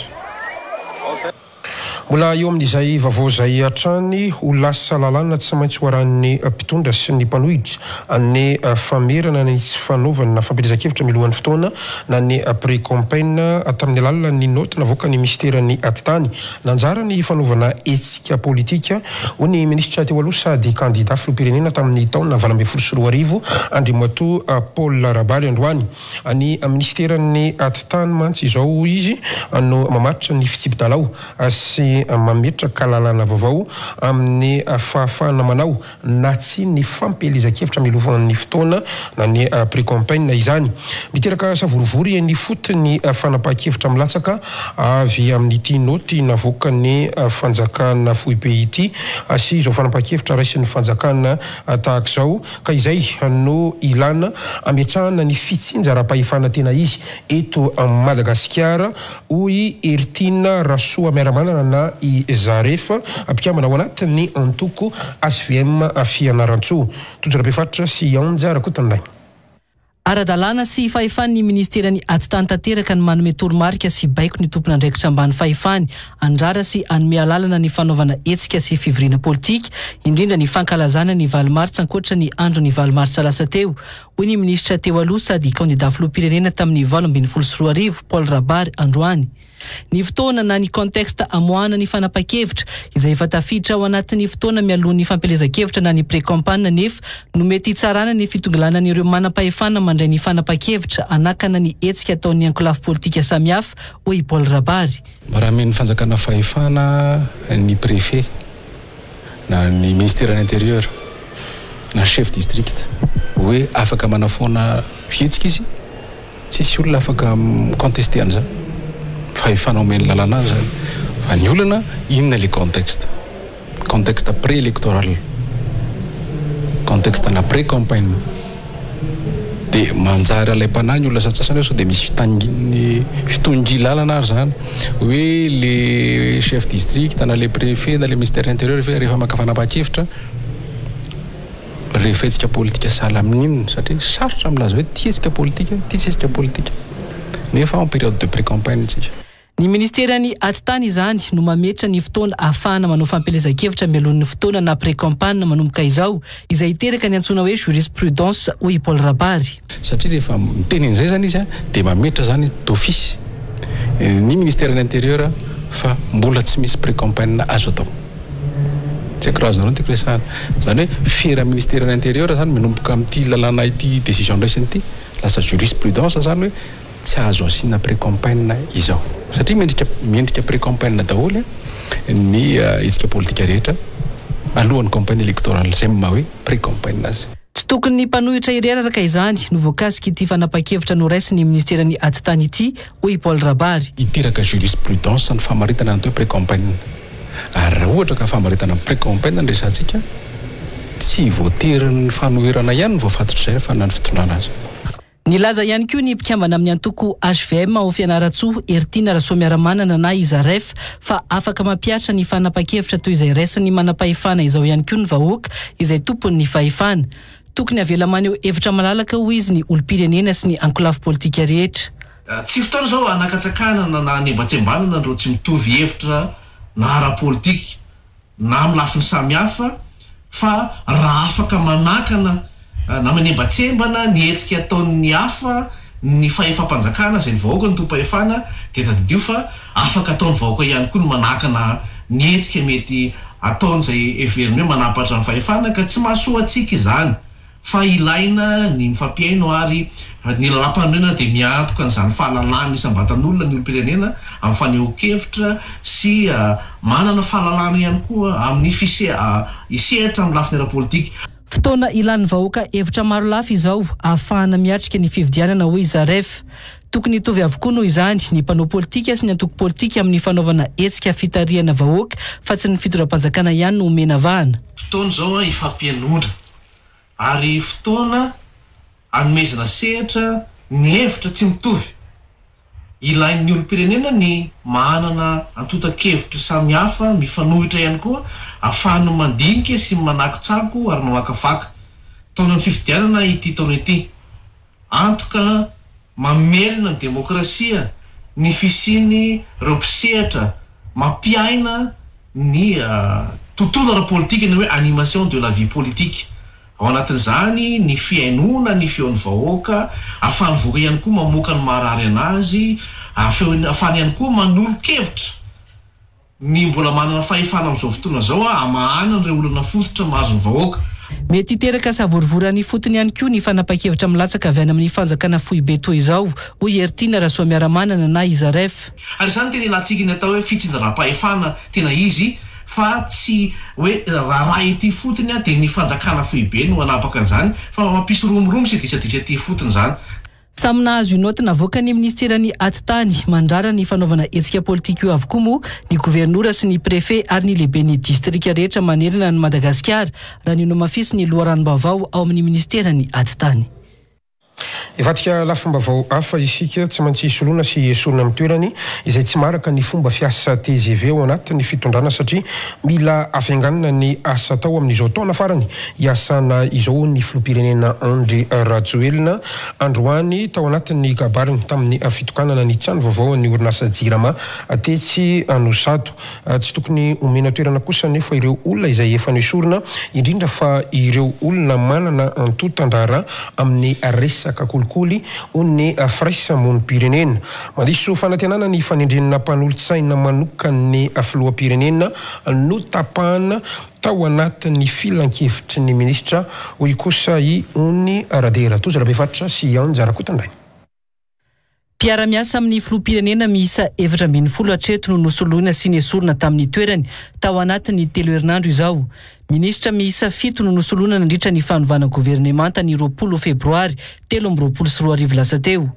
Mbola eo amin'izay vaovao izay hatrany, ho lasa lalàna tsy maintsy ho arahin'ny mpitondra sy ny mpanohitra ny famerana ny tsy fanaovana fampielezan-kevitra mialohan'ny fotoana na ny pré-campaign tamin'ny alalan'ny naoty navoakan'ny minisiteran'ny Atitany. Nanjara ny fanaovana hetsika politika, hoy ny minisitra teo aloha sady kandida filoham-pirenena tamin'ny taona 2018, Andriamatoa Paul Rabary androany. Ny minisiteran'ny Atitany mantsy izao, hoy izy, no mamaritra ny fitsipi-dalao sy mametraka lalàna vaovao amin'ny fahafahana manao na tsia ny fampielezan-kevitra mialohan'ny fotoana na ny pré-campaign izany. Miteraka savorovoro eny ifotony ny fanapahan-kevitra milatsaka avy amin'ity naoty navoakan'ny fanjakana foibe ity sy izao fanapahan-kevitra raisin'ny fanjakana tahaka izao ka izay no ilana ametrahana ny fitsinjaram-pahefana tena izy eto Madagasikara, hoy Heritiana Rasoamiaramanana na i Zaref, mpikambana ao anatin'ny antoko HVM Fianarantsoa. Tojo Rabefaritra sy Anja Rakotonirainy. Ara-dalàna sy fahefan'ny minisiteran'ny Atitany tanteraka ny manome toromarika sy baiko ny tompon'andraikitra ambany fahefany handrara sy hanome alalana ny fanaovana hetsika sy fivoriana politika, indrindra ny fankalazana ny valo martsa ankoatra ny andron'ny valo martsa lasa teo, hoy ny minisitra teo aloha sady kandida filoham-pirenena tamin'ny 2018, Paul Rabary, androany. Ny fotoana na ny contexte amoahana ny fanapahan-kevitra, izay efa tafiditra ao anatin'ny fotoana mialoha ny fampielezan-kevitra na ny pré-campagne anefa no mety hitsarana ny fitongilanan'ireo manam-pahefana mandray ny fanapahan-kevitra hanakana ny hetsika ataon'ny ankolafy politika samihafa, hoy i Paul Rabary. Raha amen'ny fanjakana fahefana ny préfet na ny ministeran'ny intérieur na chef district hoe afaka manafoana hetsika izy, Tsisy olona afaka mi-contester an'izany. Fahefana omen'ny lalàna azy izany. Fa ny olana, inona ilay contexte? Contexte pré-électoral, contexte ana pré-campagne. Dia manjary alaim-panahy ny olona sasantsasany hoe sao dia misy fitongilalana ary izany. Hoe ilay chef district na ilay préfet na ilay ministère intérieur ve rehefa maka fanapahan-kevitra, Rehefa hetsika politika sahala amin'inona? Satria sarotra milaza hoe ity hetsika politika, ity tsy hetsika politika. Nefa en période de pré-campagne isika. Ny ministeran'ny Atitany izany no mametra ny fotoana ahafahana manao fampielezan-kevitra mialoha ny fotoana na pré-campagne manomboka izao, izay hiteraka ny antsoina hoe jurisprudence, hoy i Paul Rabary. Satria rehefa miteny an'izay izany izy dia mametra izany d'office ny ministeran'ny intérieur fa mbola tsy misy pré-campagne azo atao. Tsy haiko raha azonareo ny tiako resahana. Izany hoe feran'ny ministeran'ny intérieur izany manomboka amin'ity lalàna ity décision raisiny ity, lasa jurisprudence izany hoe Tsy azo asiana pré-campaign izao. Satria mendrika mendrika pré-campaign daholo ny hetsika politika rehetra alohan'ny campagne électorale. Izay no maha hoe pré-campaign azy. Tsy tokony ny mpanohitra irery araka izany no voakasik'ity fanapahan-kevitra noraisin'ny minisiteran'ny Atitany ity, hoy i Paul Rabary. Hiteraka jurisprudence ny famaritana ny atao hoe pré-campaign. Ary raha ohatra ka famaritana ny pré-campaign no resahantsika, tsy voatery ny fanoherana ihany no voafatotr'izay fa na ny fitondrana aza. Nilaza ihany koa ny mpikambana amin'ny antoko hvm ao Fianarantsoa, Heritiana Rasoamiaramanana na i Zaref, fa afaka mampihatra ny fanapan-kevitra toy izay raisin'ny manam-pahefana izao ihany koa ny vahoaka izay tompon'ny fahefana. Tokony havela maneho hevitra malalaka hoy izy ny olom-pirenena sy ny ankolafy politika rehetra. Tsy fotoana izao hanakatsakanana na hanembatsembanana ireo tsy mitovy hevitra na ara-politika na amin'ny lafiny samihafa fa raha afaka manakana na manembatsembana ny hetsika ataon'ny hafa ny fahefam-panjakana izay ny vahoaka no tompahefana dia tadidio fa afaka ataon'ny vahoaka ihany koa ny manakana ny hetsika mety ataon'izay heveriny hoe manampatra ny fahefana ka tsy mahasoa antsika izany. Fa ilaina ny mifampihaino ary ny lalàmpanorenana dia miantoka an'izany fahalalahana isam-batan'olona ny olom-pirenena amin'ny fanehoan-kevitra sy manana fahalalahana ihany koa amin'ny fise hisehatra amin'ny lafiny ara-politika. Fotoana ilan'ny vahoaka hevitra maro lafy izao ahafahana miatrika ny fifidianana hoy Zaref. Tokony hitovy avokoa noho izany ny mpanao politika sy ny antoko politika amin'ny fanaovana hetsika fitarihana vahoaka fa tsy ny fitondram-panjakana ihany no omena vahana. Fotoana izao hifampihainoana Ary fotoana anomezana sehatra ny hevitra tsy mitovy. Ilain'ny olom-pirenena ny manana antontan-kevitra samihafa mifanohitra ihany koa ahafahany mandinika sy manakotsako ary mamakafaka. Taonan'ny fifidianana ity taona ity. Antoka mamelona ny demokrasia ny fisian'ireo mpisehatra mampiaina ny tontolo ara-politika ny hoe animation de la vie politique. Ao anatin'izany ny fihainoana ny feon'ny vahoaka, ahafahan'ny vahoaka ihany koa mamoaka ny maharary an'azy, ahafahany ihany koa manolo-kevitra. Ny mbola manana fahefana amin'izao fotoana izao hamahana ireo olana fototra mahazo ny vahoaka. Mety hiteraka savorovoro any ifotony ihany koa ny fanapahan-kevitra milatsaka avy any amin'ny fanjakana foibe toy izao, hoy Heritiana Rasoamiaramanana na i Zaref. Ary izany no tena ilantsika ny atao hoe fitsinjaram-pahefana tena izy fa tsy hoe raharaha ety ifotony dia ny fanjakana foibe no hanapaka an'izany fa mampisy romoromo sy disadisa ety ifotony izany. Samy nahazo io naoty navoakan'ny minisiteran'ny Atitany mandrara ny fanaovana hetsika politika io avokoa moa ny governora sy ny prefe ary ny lehiben'ny distrika rehetra manerana an'i Madagasikara, raha ny nohamafisin'ny loharanom-baovao ao amin'ny minisiteran'ny Atitany. Hivadika lafim-baovao hafa isika, tsy maintsy soloina sy esorina amin'ny toerany izay tsy maharaka ny fomba fiasa tgv ao anatin'ny fitondrana satria mila hafainganina ny asa atao amin'izao taona farany hiasana izao hoy ny filoham-pirenena Andry Rajoelina androany tao anatin'ny kabariny tamin'ny fitokanana ny trano vaovao an'ny orinasa Jirama tetsy Anosizato. Tsy tokony homena toerana kosa anefa ireo olona izay efa nesorina, indrindra fa ireo olona manana antontan-draharaha amin'ny resaka kolikoly, hoy ny firaisamonim-pirenena. Mandiso fanantenana ny fanendrena mpanolotsaina manokan'ny filoham-pirenena notapahana tao anatin'ny filankevitry ny minisitra, hoy kosa i Ony Radera. Tojo Rabefaritra sy i Anja Rakotondrainy. Mpiara-miasa amin'ny filoham-pirenena miisa 14 hatreto no nosoloina sy nesorina tamin'ny toerany tao anatin'ny telo herinandro izao. Minisitra miisa fito no nosoloina nandritra ny fanovana governemanta ny 20 febroary 2023 lasa teo.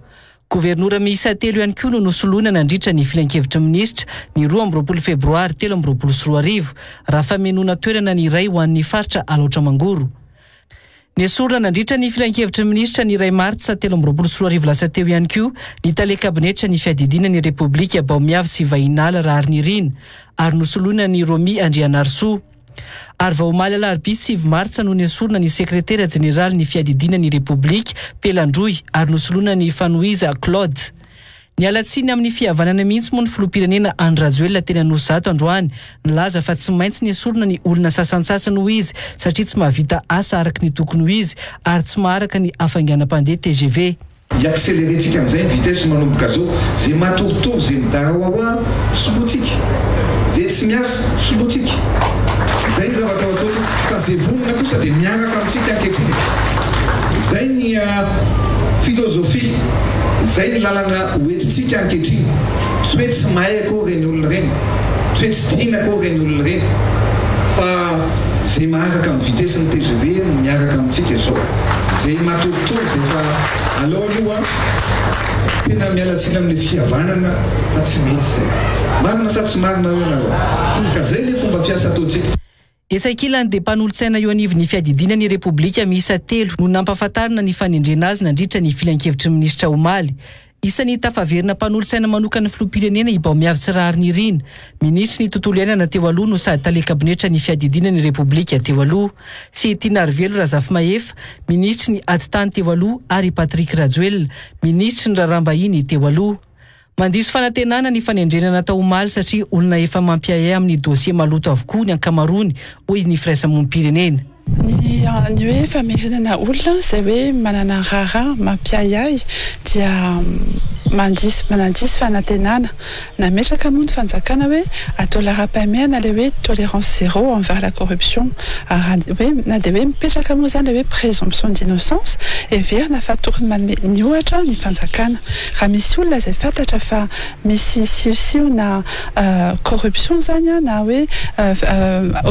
Governora miisa telo ihany koa no nosoloina nandritra ny filankevitry ny minisitra ny 22 febroary 2023, raha famenoana toerana ny iray ho an'ny faritra Alaotra Mangoro. Nesorina nandritra ny filankevitry ny minisitra ny iray martsa 2023 lasa teo ihany koa ny tale kabinetra ny fiadidiana ny Repoblika Baomiavy sy Vahinala Raharinirina ary nosoloina an'i Romy Andrianarisoa. Ary vao omaly alarobia 9 martsa no nesorina ny sekretera jeneralin'ny fiadidiana ny Repoblika, Pelandroy, ary nosoloina an'i Fanohiza Claude. Niala tsiny amin'ny fihavanana mihitsy moa ny filoham-pirenena Andry Rajoelina teny Anosizato androany, nilaza fa tsy maintsy nesorina ny olona sasantsasany hoy izy satria tsy mahavita asa araka ny tokony ho izy ary tsy maharaka ny hafainganam-pandeha tgv. Hi-accelerer-tsika amin'izay ny vitesse manomboka zao. Ze matoritory, ze midarawawa, solointsika. Ze tsy miasa, solointsika. Zay ny zavatra ho ataontsika. Fa ze vonona kosa dia miaraka amintsika ankehitriny. Zay ny philosophie, zay ny lalana ho entintsika ankehitriny. Tsy hoe tsy mahay akory ireny olona ireny, tsy hoe tsy tiana akory ireny olona ireny, fa ze maharaka amin'ny vitesse ny tgv no miaraka amintsika izao. Ze matoritory dia efa aleo aloha tena miala tsiny amin'le fihavanana fa tsy mety zay. Marina sa tsy marina hoe nareo? Ka zay le fomba fiasa ataontsika. Etsy ankilany dia mpanolotsaina eo anivon'ny fiadidiana ny Repoblika miisa telo no nampahafantarina ny fanendrena azy nandritra ny filankevitry ny minisitra omaly. Isan'ny tafaverina mpanolotsaina manokan'ny filoham-pirenena i Baomiavy Tsiraharinirina, minisitry ny tontolo iainana teo aloha no sady tale kabinetran'ny fiadidiana ny Repoblika teo aloha, sy i Tianarivelo Razafimahefa, minisitry ny atitany teo aloha ary i Patrick Rajoelina, minisitry ny raharaham-bahiny teo aloha. Mandiso fanantenana ny fanendrena natao omaly satria olona efa mampiahiahy amin'ny dosie maloto avokoa ny ankamaroany, hoy ny firaisamonim-pirenena. Ny ny hoe famerenana olona izay hoe manana raharaha mampiahiahy dia mandiso manadiso fanantenana. Nametraka moa ny fanjakana hoe atao laharam-pahamehana ilay hoe tolérance zéro envers la corruption. Ary raha hoe na dia hoe mipetraka moa izany ilay hoe présomption d'innocence, heverina fa tokony manome ny ohatra ny fanjakana. Raha misy olona izay fantatra fa misy siosio na corruption izany na hoe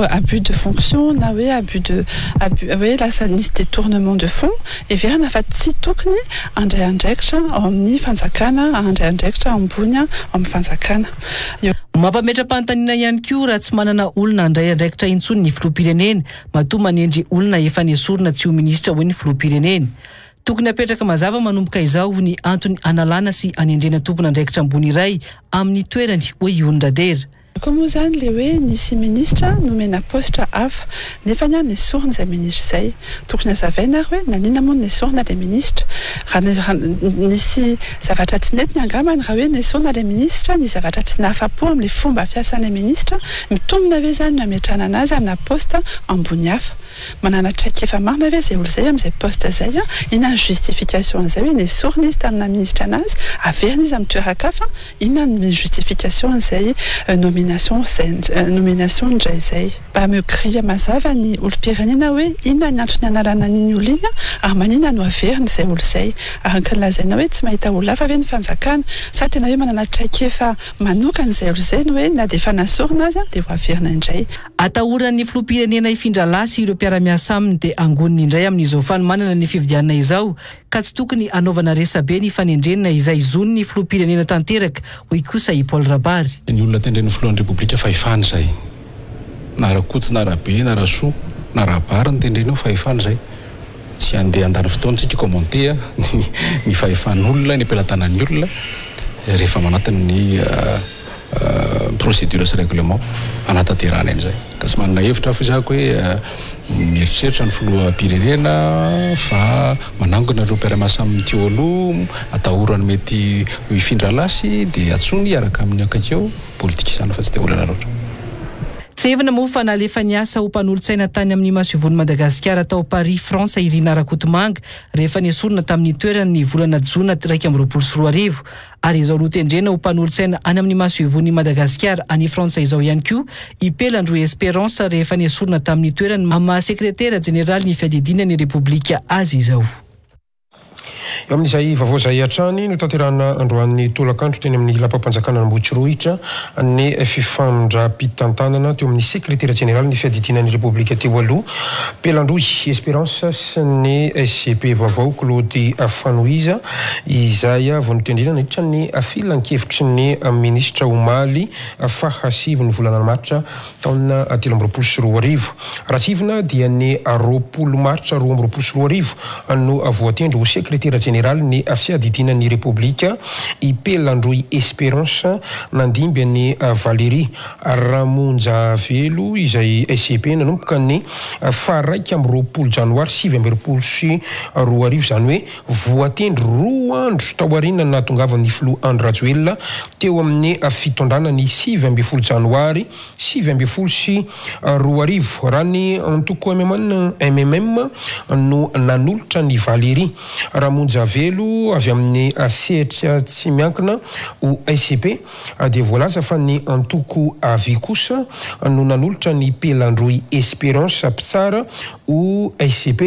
abus de fonction na hoe abus de abus hoe lasa nisy détournement de fonds, heverina fa tsy tokony handray andraikitra ao amin'ny fanjakana, handray andraikitra ambony ao amin'ny fanjakana. Mampametra-panontaniana ihany koa raha tsy manana olona handray andraikitra intsony ny filoham-pirenena, matoa manendry olona efa nesorina tsy ho minisitra hoy ny filoham-pirenena. Tokony hapetraka mazava manomboka izao ny antony hanalana sy hanendrena tompon'andraikitra ambony iray amin'ny toerany, hoy i Ony Radera. Koa moa izany ilay hoe nisy minisitra nomena paositra hafa, nefany an nesorina izay minisitra izay. Tokony hazavaina ary hoe naninona moa no nesorina ilay minisitra. Raha nisy zavatra tsy nety ny angambany raha hoe nesorina ilay minisitra, nisy zavatra tsy nahafapo amin'ilay fomba fiasan'ilay minisitra, mitombina ve izany ny hametrahana anazy amina poste ambony hafa. Manana traikefa marina ve izay olona izay amin'izay poste izay an? Inona ny justification an'izay hoe nesorina izy tamin'ny naha ministra anazy, averina izy amin'ny toeran-kafa, inona ny justification an'izay nomination izay nomination indray izay? Mba mi-grille mazava ny olom-pirenena hoe inona ny antony hanalana an'iny olona iny ary maninona no averina izay olona izay? Araka ny lazaina hoe tsy mahita olona hafa ve ny fanjakana sa tena hoe manana traikefa manokana izay olona izay no hoe na dia efa nasorina aza dia ho averina indray? Atahoran'ny filoham-pirenena hifindra lahy sy ireo mpiara-miasa aminy dia angoniny indray amin'izao fanomanana ny fifidianana izao ka tsy tokony hanaovana resabe ny fanendrena izay zon'ny filoham-pirenena tanteraka, hoy kosa i Paul Rabary. Ny olona tendren'ny filohan'ny Repoblika fahefana izay. Na Rakoto na Rabe na Rasoa na Rabary no tendrena eo fahefana izay. Tsy handeha handany fotoana tsika hi-commenter ny fahefan'olona eny am-pelatanan'ny olona rehefa manatin'ny procédure sy règlement hanatanterahana an'izay. Ka tsy manana hevitra aho f'izako hoe mieritreritra ny filoham-pirenena fa manangona ireo mpiara-miasa aminy teo aloha, atahorany mety ho hifindra lasy dia antsoiny hiaraka aminy akaiky eo, politika izany fa tsy dia olana loatra. Tsiahivina moa fa nalefa niasa ho mpanolotsaina tany amin'ny masoivohon'i Madagasikara tao Paris, Frantsa i Rinah Rakotomanga rehefa nesorina tamin'ny toerany ny volana jona 2021. Ary izao notendrena ho mpanolotsaina any amin'ny masoivohon'i Madagasikara any Frantsa izao ihany koa i Pelandroy Espérance rehefa nesorina tamin'ny toerany amin'ny maha sekretera jeneralin'ny fiadidiana ny Repoblika azy izao. Eo amin'izay vaovao izay hatrany, notanterahina androany tolakandro teny amin'ny lapam-panjakana Ambohitsirohitra ny fifandram-pitantanana teo amin'ny sekretera jeneralin'ny fiadidiana ny Repoblika teo aloha, Pelandroy Espérance sy ny SGP vaovao Claude Fanohiza izay vao notendrena nandritra ny filankevitry ny minisitra omaly faha sivin'ny volana martsa taona 2023. Raha tsiahivina dia ny 20 martsa 2022 no voatendry ho sekretera. jeneralin'ny fiadidiana ny Repoblika, i Pelandroy Espérance, nandimby an'i Valérie Ramonjavelo izay SCP nanomboka ny faha-21 janoary 2029, izany hoe voatendry roa andro taoriana nahatongavan'ny filoha Andry Rajoelina teo amin'ny fitondrana ny 19 janoary 2019. Raha ny antoko mmm no nanolotra an'i Valérie Ramonjavelo avy amin'ny sehatra tsy miankina ho SCP dia voalaza fa ny antoko avi kosa no nanolotra an'i Pelandroy Espérance mpitsara ho SCP.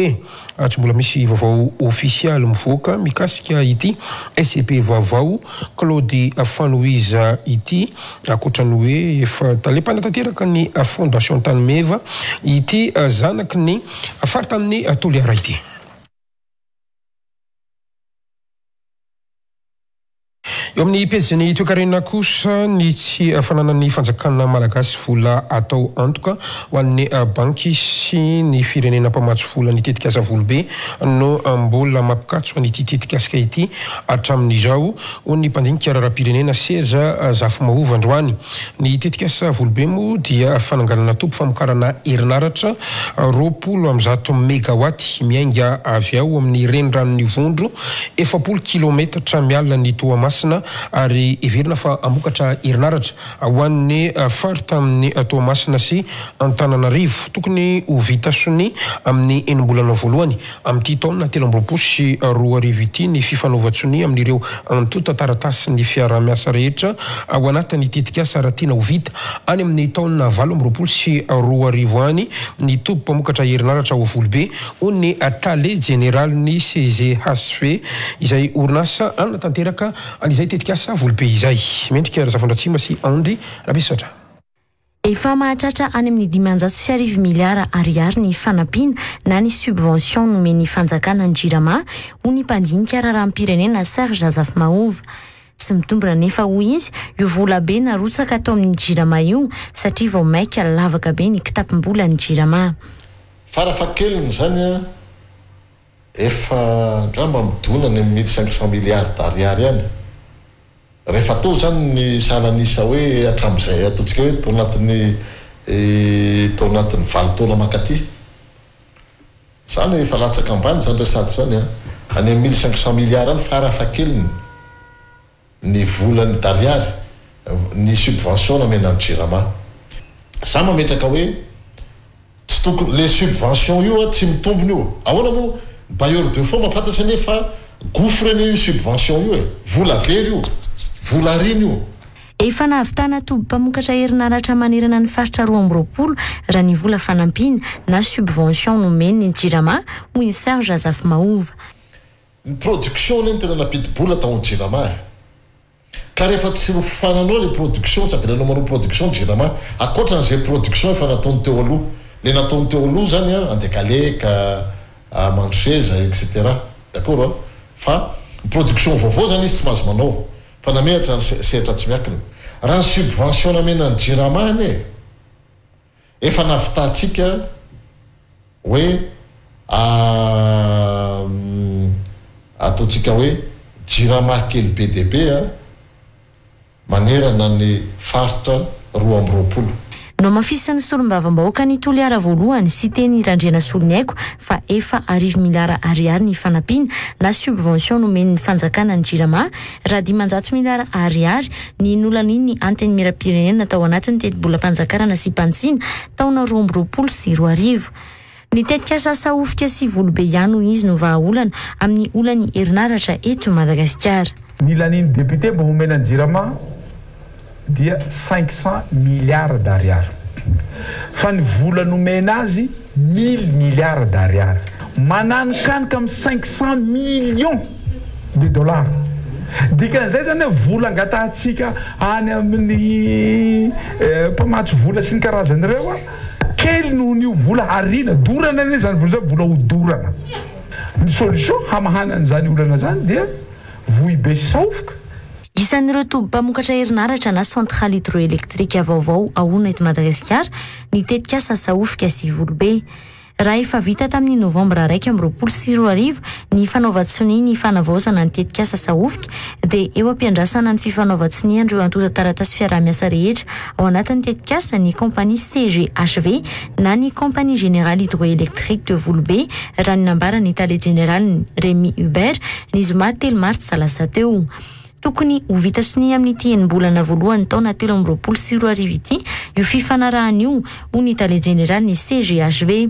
Tsy mbola misy vaovao ofisialy mivoaka mikasika ity SCP vaovao Claude Fanohiza ity, ankoatra ny hoe efa tale mpanatanteraka ny Fondation Tanimeva ity zanaky ny faritanin'i Toliara ity. Eo amin'ny pejin'ny toekarena kosa, ny tsy fananan'ny fanjakana malagasy vola atao antoka ho an'ny banky sy ny firenena mpamatsy vola ny tetikasa Volobe no mbola mampikatso an'ity tetikasika ity hatramin'izao, hoy ny mpandinika raharaham-pirenena Seza Zafimahova androany. Ny tetikasa Volobe moa dia fananganana toby famokarana herinaratra 120 megawatt miainga avy ao amin'ny reniranon'Ivondro, 40 kilaometatra miala an'i Toamasina ary heverina fa hamokatra herinaratra ho an'ny faritanin'i Toamasina sy Antananarivo. Tokony ho vita sonia amin'ny enim-bolana voalohany Amin'ity taona 2023 ity ny fifanaovan-tsonia amin'ireo antontan-taratasin'ny fiaraha-miasa rehetra ao anatin'ny tetikasa raha tiana ho vita any amin'ny taona 2028 any ny toby mpamokatra herinaratra ao Volobe, hoy ny tale jeneralin'ny CGHV izay orinasa hanatanteraka an'izay tetikasa Volobe izay. Mendrika Razafindratsima sy Andry Rabesotra. Efa mahatratra any amin'ny 1500 miliara ariary ny fanampiana na ny subvention nomen'ny fanjakana ny Jirama, hoy ny mpandinika raharaham-pirenena Serge Zafimahova. Tsy mitombina anefa, hoy izy, io volabe narotsaka tao amin'ny Jirama io satria vao mainka lavaka be ny kitapom-bolan'ny Jirama. Farafahakeliny izany an, efa angamba midona any amin'ny 1500 milliards d'ariary any. Rehefa atao izany ny salan'isa hoe hatramin'izay ataontsika hoe tao anatin'ny tao anatin'ny valo taona mankaty, izany efa latsaka ambany izany resahako izany an, any amin'ny 1500 milliards any farafahakeliny ny volan'ny d'ariary, ny subvention nomena ny Jirama. Za mametraka hoe Tsy tokony, le subvention io a tsy mitombina io. Ahoana moa, ny bailleur de fonds mahafantatsa anie fa gouffre anie io subvention io e, vola very io, vola ariana io. Efa nahavitana toby mpamokatra herinaratra manerana ny faritra 22 raha ny vola fanampiana na subvention nomen'ny Jirama, hoy i Serge Zafimahova. Ny production anie no tena nampidi-bola tao amin'ny Jirama e. Ka rehefa tsy rofananao le production tsy avelanao manao production jirama akoatran'izay production efa nataony teo aloha le nataony teo aloha zany an andekaleka mandroseza etc d'accord an fa ny production vaovao zany izy tsy mahazo manao fa namehatra ny sehatra tsy miakina raha ny subvention namena ny jirama anie Efa navitantsika hoe ataontsika hoe jirama kely be dia be manerana ny faritra 22. Nohamafisin'ny solombavambahoakan'i Toliara voalohany, Siteny Randrianasoloniaiko, fa efa arivo miliara ariary ny fanampiana na subvention nomen'ny fanjakana ny Jirama raha 500 miliara ariary ny nolanian'ny Antenimierampirenena tao anatin'ny tetibolam-panjakana nasiam-panitsiana taona 2022. Ny tetikasa Sahofika sy Volobe ihany hoy izy no vahaolana amin'ny olan'ny herinaratra eto Madagasikara. Ny lanian'ny député mba homena ny Jirama dia 500 milliards d'ariary. Fa ny vola nomena azy mille milliards d'ariary. Mananikanika amin'ny 500 millions de dollars. Dikan'izay zany hoe vola angatahantsika any amin'ny mpamatsy vola sy ny karazany ireo kely noho ny vola hariana. Dorana anie zany vola zany, vola hodorana. Ny solution hamahana an'izany olana zany dia Vohibe sy Sahofoka. Isan'ireo toby mpamokatra herinaratra na centrale hydroélectrique vaovao ahona eto Madagasikara ny tetikasa Sahofika sy Volobe. Raha efa vita tamin'ny novambra 2021 ny fanaovan-tsonia ny fanavaozana ny tetikasa Sahofika dia eo am-piandrasana ny fifanaovan-tsonia an'ireo antontan-taratasy fiaraha-miasa rehetra ao anatin'ny tetikasa ny kaompania CGHV na ny Compagnie Générale Hydroélectrique de Volobe raha ny nambaran'ny tale jeneraliny Rémi Hubert ny zoma telo martsa lasa teo. Tokony ho vita sonia amin'ity enim-bolana voalohan'ny taona 2023 ity io fifanarahana io, hoy ny tale jeneralin'ny CGHV.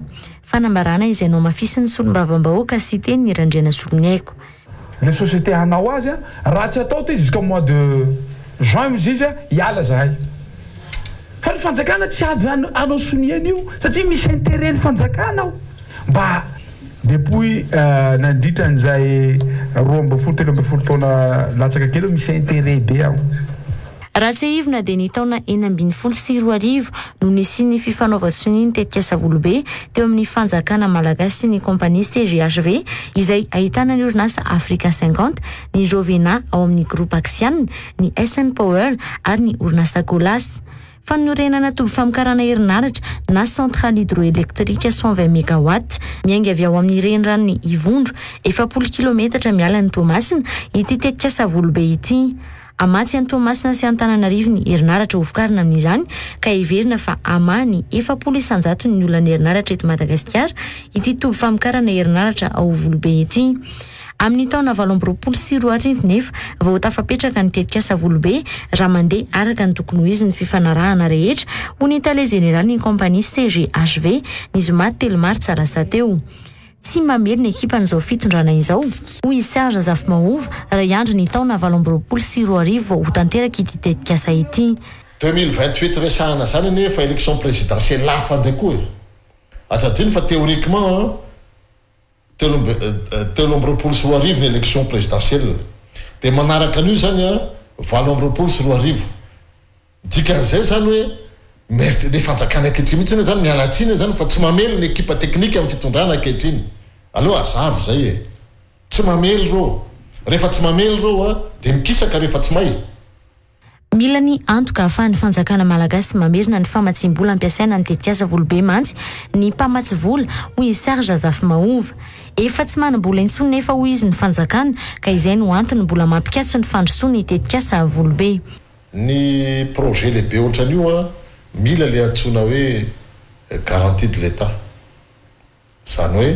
Fanambarana izay nohamafisin'ny solombavambahoaka Siteny Randrianasoloniaiko. Le société hanao azy a, raha tsy atao ty jusqu'au mois de juin ozy izy a, hiala zahay. Fa ny fanjakana tsy avy hanao sonia an'io satria misy intérêt ny fanjakana ao mba. Depuis nandritra an'izay 12 13 taona latsaka kely eo misy intérêt be ao. Raha tsiahivina dia ny taona 2016 no nisian'ny fifanaovan-tsonia ny tetikasa Volobe teo amin'ny fanjakana malagasy sy ny kaompania CGHV izay ahitana ny orinasa Africa 50, ny Jovena ao amin'ny Groupe Axian, ny SN Power ary ny orinasa Colas. Fanorenana toby famokarana herinaratra na centrale hydroélectrique 120 mégawatts miainga avy ao amin'ny reniranon'i Ivondro, 40 kilometatra miala an'i Toamasina, ity tetikasa Volobe ity. Hamatsy an'i Toamasina sy Antananarivo ny herinaratra hovokarina amin'izany ka heverina fa hamaha ny 40 isan-jaton'ny olan'ny herinaratra eto Madagasikara ity toby famokarana herinaratra ao Volobe ity. Amin'ny taona 2028 nefa vao tafapetraka ny tetikasa Volobe raha mandeha araka ny tokony ho izy ny fifanarahana rehetra, hoy ny tale jeneralin'ny kaompania CGHV ny zoma telo martsa lasa teo. Tsy mamely ny ekipan'izao fitondrana izao, hoy i Serge Zafimahova, raha hiandry ny taona 2028 vao ho tanteraka ity tetikasa ity. 2028 resahana zany anie efa élection présidentielle hafa ndray koa e! Aza adino fa théoriquement 2023 ny élection présidentielle dia manaraka an'io zany an 2028 dikan'izay zany hoe mest le fanjakana ankehitriny mihitsy anie zany miala tsiny zany fa tsy mamely ny ekipa teknika amin'ny fitondrana ankehitriny aleo hazava izay e tsy mamely reo rehefa tsy mamely reo an dia mikisaka rehefa tsy may. Mila ny antoka ahafahan'ny fanjakana malagasy mamerina ny famatsiam-bola ampiasaina amin'ny tetikasa Volobe mantsy ny mpamatsy vola, hoy i Serge Zafimahova. Efa tsy manam-bola intsony nefa hoy izy ny fanjakana ka izay no antony mbola mampikatso ny fandrosoana ny tetikasa Volobe. Ny projet lehibe ohatran'io an, mila le antsoina hoe garantie de l'Etat. Izany hoe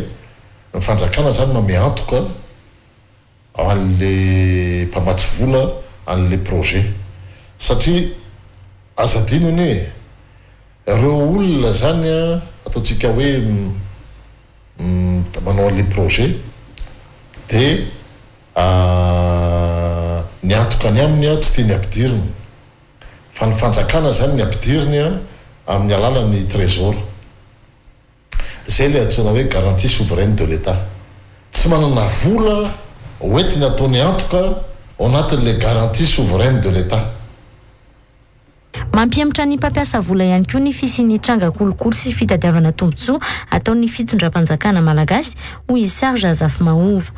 ny fanjakana izany manome antoka an'le mpamatsy vola an'le projet. Satria aza adino anie e, ireo olona izany ataontsika hoe manao an'le projet dia ny antoka any aminy tsy tiany ampidirina fa ny fanjakana izany ny ampidiriny amin'ny alalan'ny trésor. Izay ilay antsoina hoe garantie souveraine de l'Etat. Tsy manana vola hoentiny ataony antoka ao anatin'ilay garantie souveraine de l'Etat. Mampihemotra ny mpampiasa vola ihany koa ny fisian'ny tranga kolikoly sy fitadiavana tombontsoa ataon'ny fitondram-panjakana malagasy, hoy i Serge Zafimahova.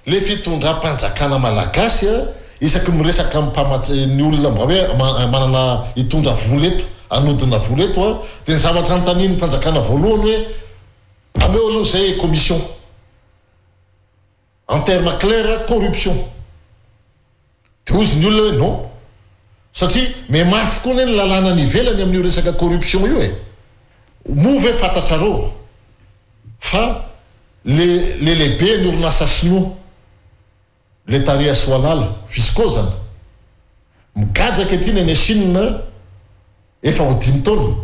Le fitondram-panjakana malagasy a, isaky ny miresaka amin'ny mpamatsy, ny olona mba hoe manana hitondra vola eto, hanodina vola eto a, dia ny zavatra anontanian'ny fanjakana voalohany hoe ameo aloha izay commission. En terme clair, corruption. Dia hozy ny olona hoe non. Satria mihamafy koa anie ny lalàna any ivelany amin'io resaka corruption io e. Moa ve fantatrareo fa le le lehiben'ny orinasa sinoa, le Tariha Soalala, Viscose-ny, migadra ankehitriny any Chine efa ho dimy taona,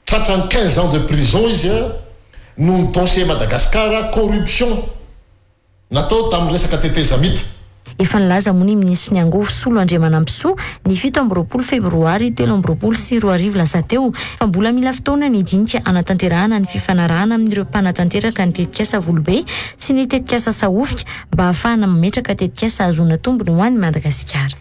tratran'ny 15 ans de prison izy noho ny dossier Madagascar corruption. Natao tamin'ny resaka tetezamita. Efa nilaza moa ny minisitry ny Angovo Solo Andriamanampisoa ny 27 febroary 2023 lasa teo fa mbola mila fotoana ny dinika hanatanterahana ny fifanarahana amin'ireo mpanatanteraka ny tetikasa Volobe sy ny tetikasa Sahofika mba hahafahana mametraka tetikasa ahazoana tombony ho an'i Madagasikara.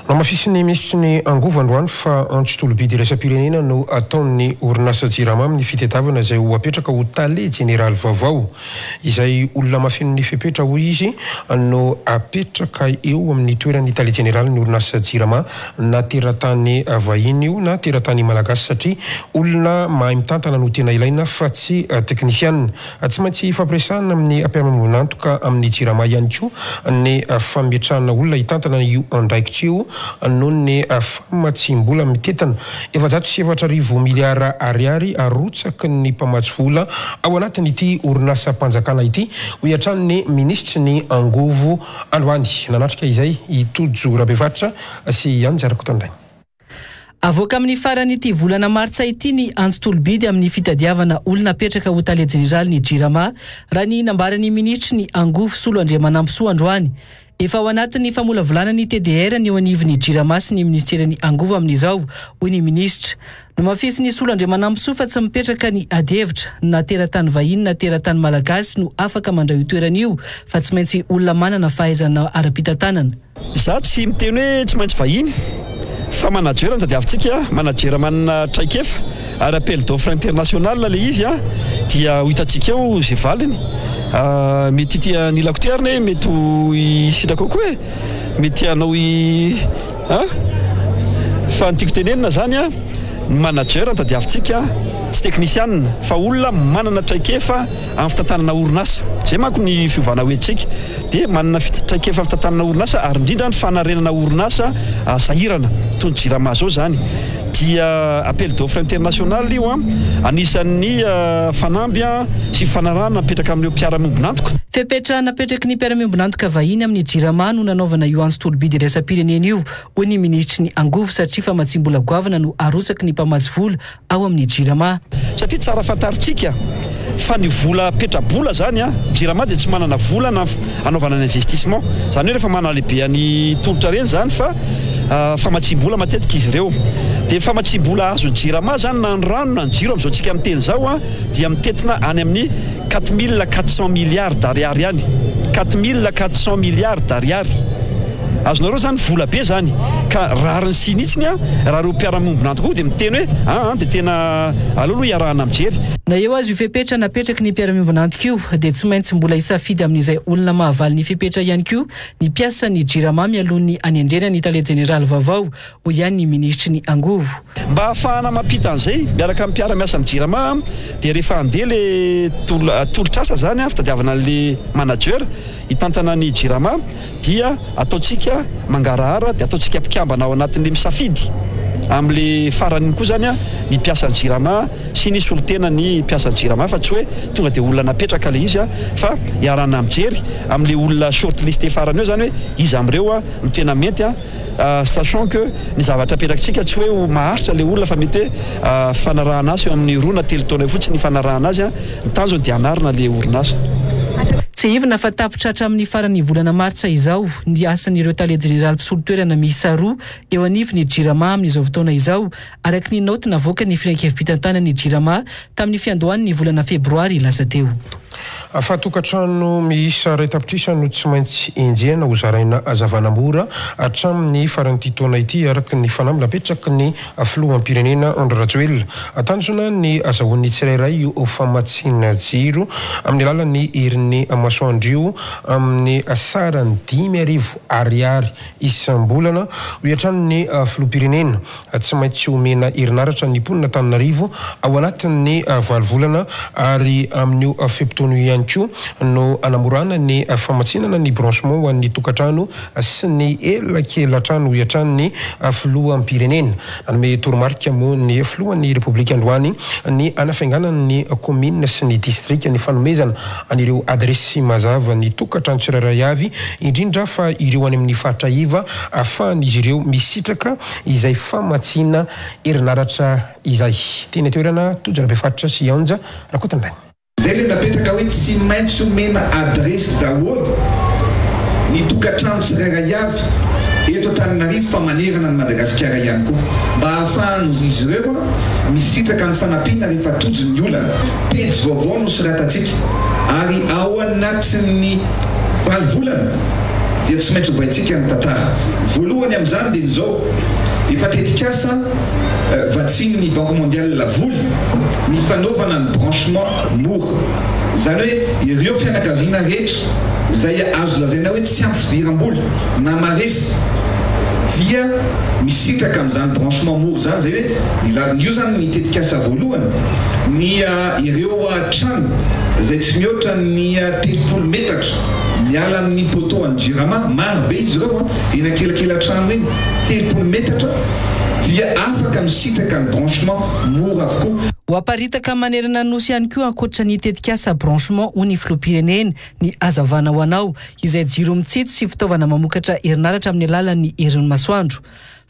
Nohamafisin'ny minisitry ny Angovo androany fa antso tolo-bidy iraisam-pirenena no ataon'ny orinasa Jirama amin'ny fitadiavana izay ho apetraka ho tale jeneraly vaovao. Izay olona mahafeno ny fepetra, hoy izy, no apetraka eo amin'ny toeran'ny tale jeneralin'ny orinasa Jirama na teratany vahiny io na teratany malagasy satria olona mahay mitantana no tena ilaina fa tsy teknisianina. Tsy maintsy ifampiresahana amin'ny mpiara-miombon'antoka amin'ny Jirama ihany koa ny fametrahana olona hitantana io andraikitra io noho ny famatsiam-bola mitentina 44 miliara ariary arotsaky ny mpamatsy vola ao anatin'ity orinasam-panjakana ity, hoy hatrany ny minisitry ny angovo androany. Nanatrika izay i Tojo Rabefaritra sy i Anja Rakotondrainy. Avoaka amin'ny faran'ity volana martsa ity ny antso tolo-bidy amin'ny fitadiavana olona apetraka ho tale jeneralin'ny Jirama, raha ny nambaran'ny minisitry ny Angovo Solo Andriamanampisoa androany. Efa ao anatin'ny famolavolana ny TDR ny eo anivon'ny Jirama sy ny minisiteran'ny Angovo amin'izao, hoy ny minisitra. Nomafisin'i Solo Andriamanampisoa fa tsy mipetraka ny adihevitra na teratany vahiny na teratany malagasy no afaka mandray io toerana io fa tsy maintsy olona manana fahaizana ara-pitantanana. Izaho tsy miteny hoe tsy maintsy vahiny fa manager no tadiavintsika, manager manana traikefa ary appel d'offre international ilay izy dia ho hitantsika eo izay valiny. Mety ity anilako ity ary ne mety ho i Sitraka koa e, mety hanao i an! Fa ny tiako tenenina izany an, ny manager no tadiavintsika, tsy teknisianina fa olona manana traikefa amin'ny fitantanana orinasa. Izay manko ny fiovana ho entintsika. Dia manana traikefa amin'ny fitantanana orinasa ary indrindra ny fanarenana orinasa sahirana toy ny Jirama izao izany. Dia appel d'offre international io an, anisan'ny fanamby sy fifanarahana napetraka amin'ireo mpiara-miombon'antoka. Fepetra napetraky ny mpiara-miombon'antoka vahiny amin'ny Jirama no nanaovana io antso tolo-bidy iraisam-pirenena io, hoy ny minisitry ny Angovo satria famatsiam-bola goavana no arotsaky ny mpamatsy vola ao amin'ny Jirama. Satria tsara fantarintsika fa ny vola petra-bola zany an, Jirama dia tsy manana vola na hanaovana ny investissement. Zany hoe rehefa manalehibe any tolotra ireny zany fa famatsiam-bola matetika izy ireo. Dia ny famatsiam-bola azon'ny Jirama zany na ny rano na ny jiro amin'izao tsika miteny izao an, dia mitentina any amin'ny 4400 milliards d'ariary any. 4400 milliards d'ariary. Azonareo zany vola be zany ka rariny sy nitsiny a, raha reo mpiara-miombon'antoka koa dia miteny hoe aa dia tena aleo aloha iarahana mijery. Na eo aza io fepetra napetraky ny mpiara-miombon'antoka io dia tsy maintsy mbola hisafidy amin'izay olona mahavaly ny fepetra ihany koa ny mpiasan'ny Jirama mialoha ny hanendrena ny tale jeneraly vaovao, hoy ihany ny minisitry ny angovo. Mba hahafahana mampita an'izay miaraka amin'ny mpiara-miasa amin'ny Jirama dia rehefa handeha le tolotr'asa zany fitadiavana an'le manager hitantana ny Jirama dia ataontsika mangarahara dia ataontsika mpikambana ao anatin'le misafidy amin'le farany iny koa zany ny mpiasan'ny Jirama sy ny solontena ny mpiasan'ny Jirama fa tsy hoe tonga dia olona napetraka le izy fa iarahana mijery amin'le olona short liste farany eo zany hoe iza amin'ireo no tena mety sachant que ny zavatra apetrakitsika tsy hoe ho maharitra le olona fa mety hoe fanarahana azy eo amin'ny roa na telo taona eo fotsiny ny fanarahana azy Ny tanjony dia hanarina ilay orinasa. Tsiahivina fa tapitra hatramin'ny faran'ny volana martsa izao ny asan'ireo tale jeneraly mpisolo toerana miisa roa eo anivon'ny Jirama amin'izao fotoana izao, araka ny naoty navoakan'ny filankevi-pitantanan'ny Jirama tamin'ny fiandohan'ny volana febroary lasa teo. Fa tokantrano miisa 1 tapitrisa no tsy maintsy enjehina ho zaraina hazavana mora hatramin'ny faran'ity taona ity, araka ny fanamby napetraky ny Filoham-pirenena Andry Rajoelina. Tanjona ny azahoan'ny tsirairay io famatsiana jiro amin'ny alalan'ny herin'ny masoandro io amin'ny sarany 5000 ariary isam-bolana, hoy hatrany ny Filoham-pirenena. Tsy maintsy omena herinaratra ny mponin'Antananarivo ao anatin'ny valo volana ary amin'io fe-potoana io ihany koa no hanamorana ny famatsinana ny branchement ho an'ny tokantrano sy ny elakelatrano, hoy hatrany ny filoham-pirenena. Nanome toromarika moa ny filohan'ny Repoblika androany ny hanafainganany ny kaominina sy ny distrika ny fanomezana an'ireo adiresy mazava ny tokantrano tsirairay avy, indrindra fa ireo any amin'ny faritra iva ahafahan'izy ireo misitraka izay famatsiana herinaratra izay. Teny an-toerana, Tojo Rabefaritra sy Anja Rakotondrainy. Zay le napetraka hoe tsy maintsy omena adiresy daholo ny tokantrano tsirairay avy eto Antananarivo fa manerana an'i Madagasikara ihany koa mba ahafahan'izy ireo misitraka ny fanampiana rehefa tojo ny olana. Pejy vaovao no soratantsika ary ao anatin'ny valo volana. dia tsy maintsy ovaintsika ny tantara. Voalohany amin'izany dia izao, efa tetikasa vatsian'ny Banque Mondiale vola ny fanaovana ny branchement mora. Izany hoe ireo fianakaviana rehetra izay azo lazaina hoe tsy ampy fidiram-bola na marefo dia misitraka amin'izany branchement mora izany, izay hoe ny la, io izany ny tetikasa voalohany, ny ireo trano izay tsy mihoatra ny 30 metatra miala amin'ny poteau an'ny Jirama, maro be izy ireo an, eny ankelankelan-trano eny, 30 metatra, dia afaka misitraka ny branchement mora avokoa. Ho aparitaka manerana ny Nosy ihany koa ankoatra ny tetikasa branchement hoy ny Filoham-pirenena, ny hazavana ho anao, izay jiro mitsitsy sy fitaovana mamokatra herinaratra amin'ny alalan'ny herin'ny masoandro.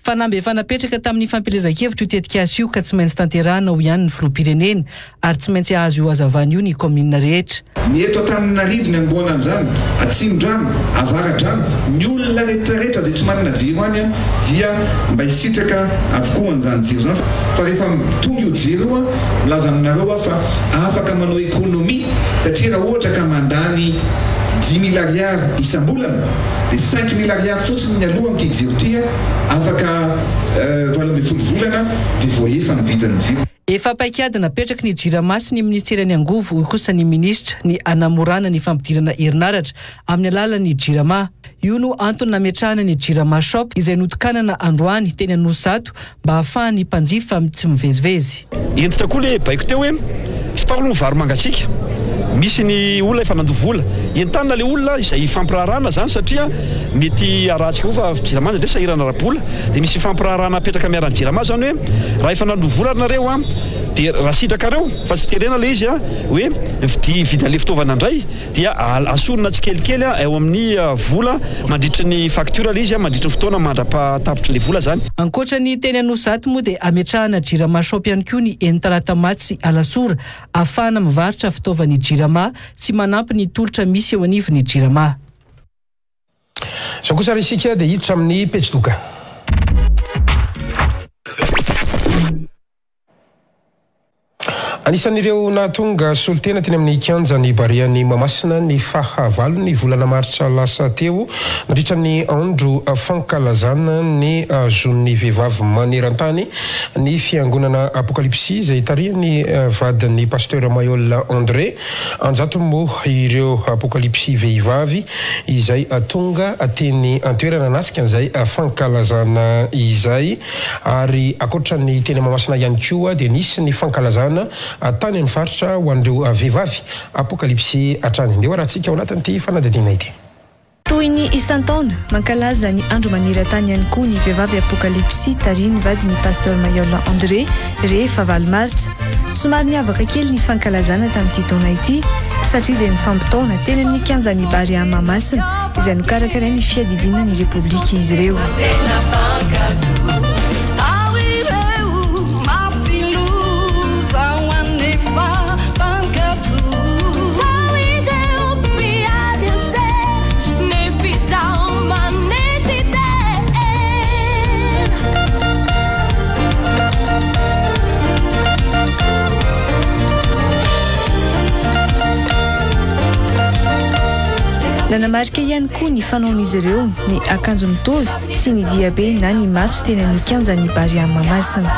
Fanamby efa napetraka tamin'ny fampielezan-kevitra io tetikasa io ka tsy maintsy tanterahina hoy ihany ny Filoham-pirenena ary tsy maintsy hahazo io hazavana io ny kaominina rehetra. Ny eto Antananarivo ny angoana an'izany, Atsimondrano, Avaradrano, ny olona rehetra rehetra izay tsy manana jiro any dia mba hisitraka avokoa an'izany jiro izany fa rehefa tonga io jiro io milaza aminareo aho fa afaka manao économie satria raha ohatra ka mandany 5000 ariary isam-bolana dia 5000 ariary fotsiny ny aloha amin'ity jiro ity afaka 18 volana dia voahefa ny vidin'ny jiro. Efa paikady napetraky ny Jirama sy ny minisiteran'ny Angovo, hoy kosa ny minisitra, ny hanamorana ny fampidirana herinaratra amin'ny alalan'ny Jirama. Io no antony nametrahana ny Jirama Shop izay notokanana androany teny Anosizato mba hahafahan'ny mpanjifa tsy mivezivezy. Hentitra koa le baiko teo hoe fitao aloha ny vary mangatsiaka, misy ny olona efa nandoa vola, entanina le olona izay hifampiraharahana zany satria mety arahantsika koa fa jirama indraindray sahirana ara-bola de misy fifampiraharahana apetraka miara ny jirama zany hoe raha efa nandoa vola ary nareo an de raha sitrakareo fa tsy terena le izy an hoe mividia hividy an'le fitaovana indray dia asorina tsikelikely eo amin'ny vola mandritry ny facture ilay izy mandritry ny fotoana mandra-pahatapitry ilay vola izany. Ankoatra ny teny Anosizato moa dia ametrahana Jirama Shop ihany koa ny eny Talatamaty sy Alasora ahafahana mivarotra fitaovan'ny Jirama sy manampy ny tolotra misy eo anivon'ny Jirama. Izao kosa ary isika dia hiditra amin'ny pejy doka. Anisan'ireo nahatonga solontena teny amin'ny kianjan'ny Barean'i Mahamasina ny faha valon'ny volana martsa lasa teo nandritra ny andro fankalazana ny zon'ny vehivavy maneran-tany ny fiangonana Apokalypsy izay tarihan'ny vadin'ny Pasteur Mailhol André. An-jatony moa ireo Apokalypsy vehivavy izay tonga teny an-toerana nanatrika an'izay fankalazana izay. Ary ankoatra ny teny Mahamasina ihany koa dia nisy ny fankalazana tany amin'ny faritra ho an'ireo vehivavy. Apokalypsy hatrany. Ndeha ho arahantsika ao anatin'ity fanadihadiana ity. Toy ny isan-taona, mankalaza ny andro maneran-tany ihany koa ny vehivavy Apokalypsy tarihin'ny vadin'ny Pasteur Mailhol André rehefa valo martsa. Somary niavaka kely ny fankalazana tamin'ity taona ity satria dia nifampitaona teny amin'ny kianjan'ny Barea Mahamasina izay nokarakarain'ny fiadidiana ny Repoblika izy ireo. Nanamarika ihany koa ny fanaon'izy ireo ny akanjo mitovy sy ny diabe na ny matso teny amin'ny kianjan'ny Barea Mahamasina.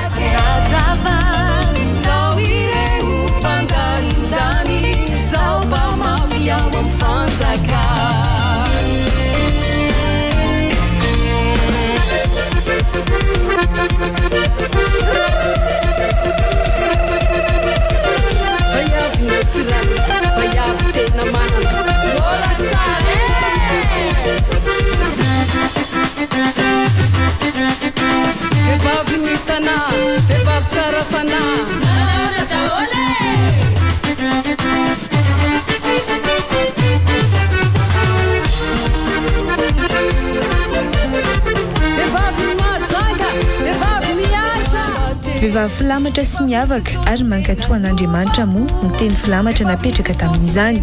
Vehivavy filamatra sy miavaka ary mankatò an'Andriamanitra moa no teny filamatra napetraka tamin'izany.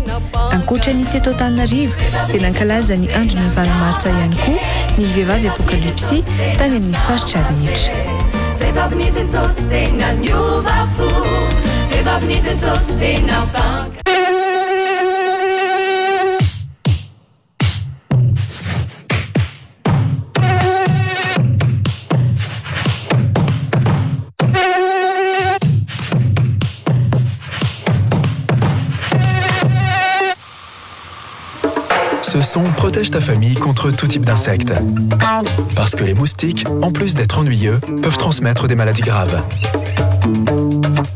Ankoatra ny teto Antananarivo dia nankalaza ny andron'ny valo martsa ihany koa ny vehivavy Apokalypsy tany amin'ny faritra rehetra. façon, protège ta famille contre tout type d'insectes. Parce que les moustiques, en plus d'être ennuyeux, peuvent transmettre des maladies graves.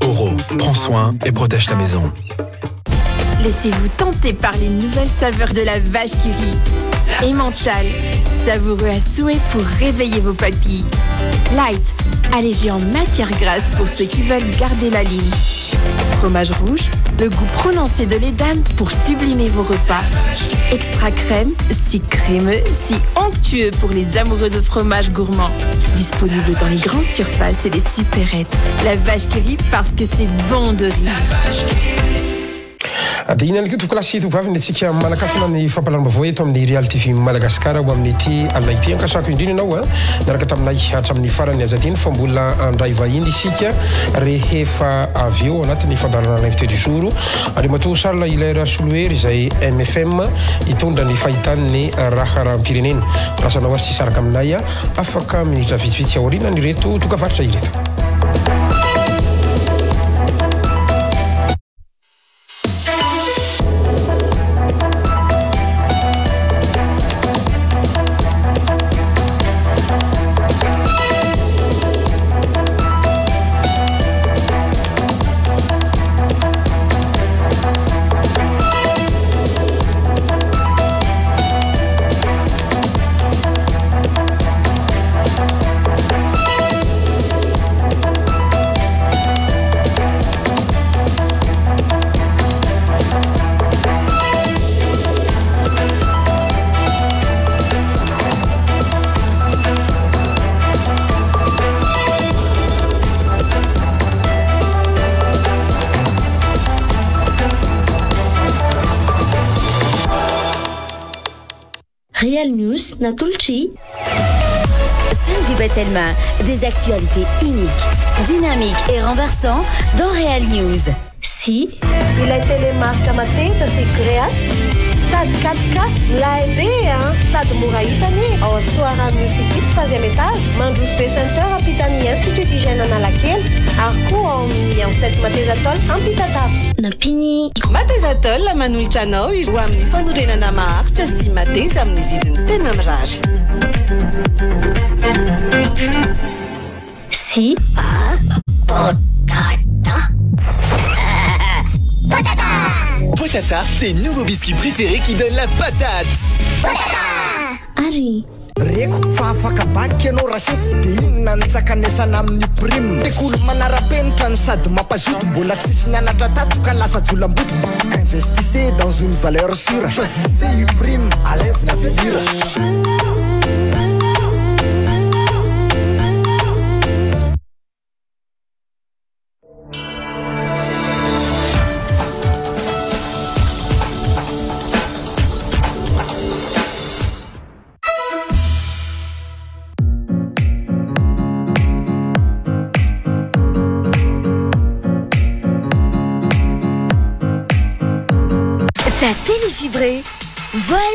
Oro, prends soin et protège ta maison. Laissez-vous tenter par les nouvelles saveurs de la vache qui rit. Emmental, savoureux à souhait pour réveiller vos papilles. Light, allégé en matière grasse pour ceux qui veulent garder la ligne. Fromage rouge, le goût prononcé de lait d'âne pour sublimer vos repas. Extra crème, si crémeux, si onctueux pour les amoureux de fromage gourmand. Disponible dans les grandes surfaces et les supérettes. La vache qui rit parce que c'est bon de rire. Dia iny ihany koa tompokolahy sy tompovavy ny antsika manakatona ny fampahalalam-baovao eto amin'ny Real TV Madagascar ho amin'ity alina ity. Ankasako indrindra ianao a niaraka taminay hatramin'ny farany. Aza adino fa mbola handray vahiny isika rehefa avy eo anatin'ny fandaharana l'invité du jour. Andriamatoa Charles Hilaire Solohery izay MFM hitondra ny fahitany ny raharaham-pirenena. Manasa anao ary tsy hisaraka aminay afaka minitra vitsivitsy aorianan'ireto dokam-varotra ireto. Real News natolotr'i. 5G Batelma, des actualités uniques, dynamiques et renversants dans Real News. Sy. Ilay telemark mateza sy Great sady 4K milay be an! Sady mora hita anie ao Soarano City troisième étage, Mandroso Be Center ampitan'ny Institut d'Hygiène Analakely ary koa ao amin'ny Enceinte Matezatol Ampitatafika. Nampian'i. Matezatol manolotra anao ireo amin'ny fanorenana maharitra sy mateza amin'ny vidiny tena mirary. Sy. A. Potata. Potata. Potata, tes nouveaux biscuits préférés qui donnent la patate. Potata. Ary. Reko fa afaka bac ianao rasefo de inona ny tsakanesana amin'ny prime? Sekoly manara-penitra no sady mampazoto mbola tsisy nianatra tato ka lasa jolamboto Investissez dans une valeur sûre choisissez Uprime alaivo l'avenir. Ta télé fibrée, voilà.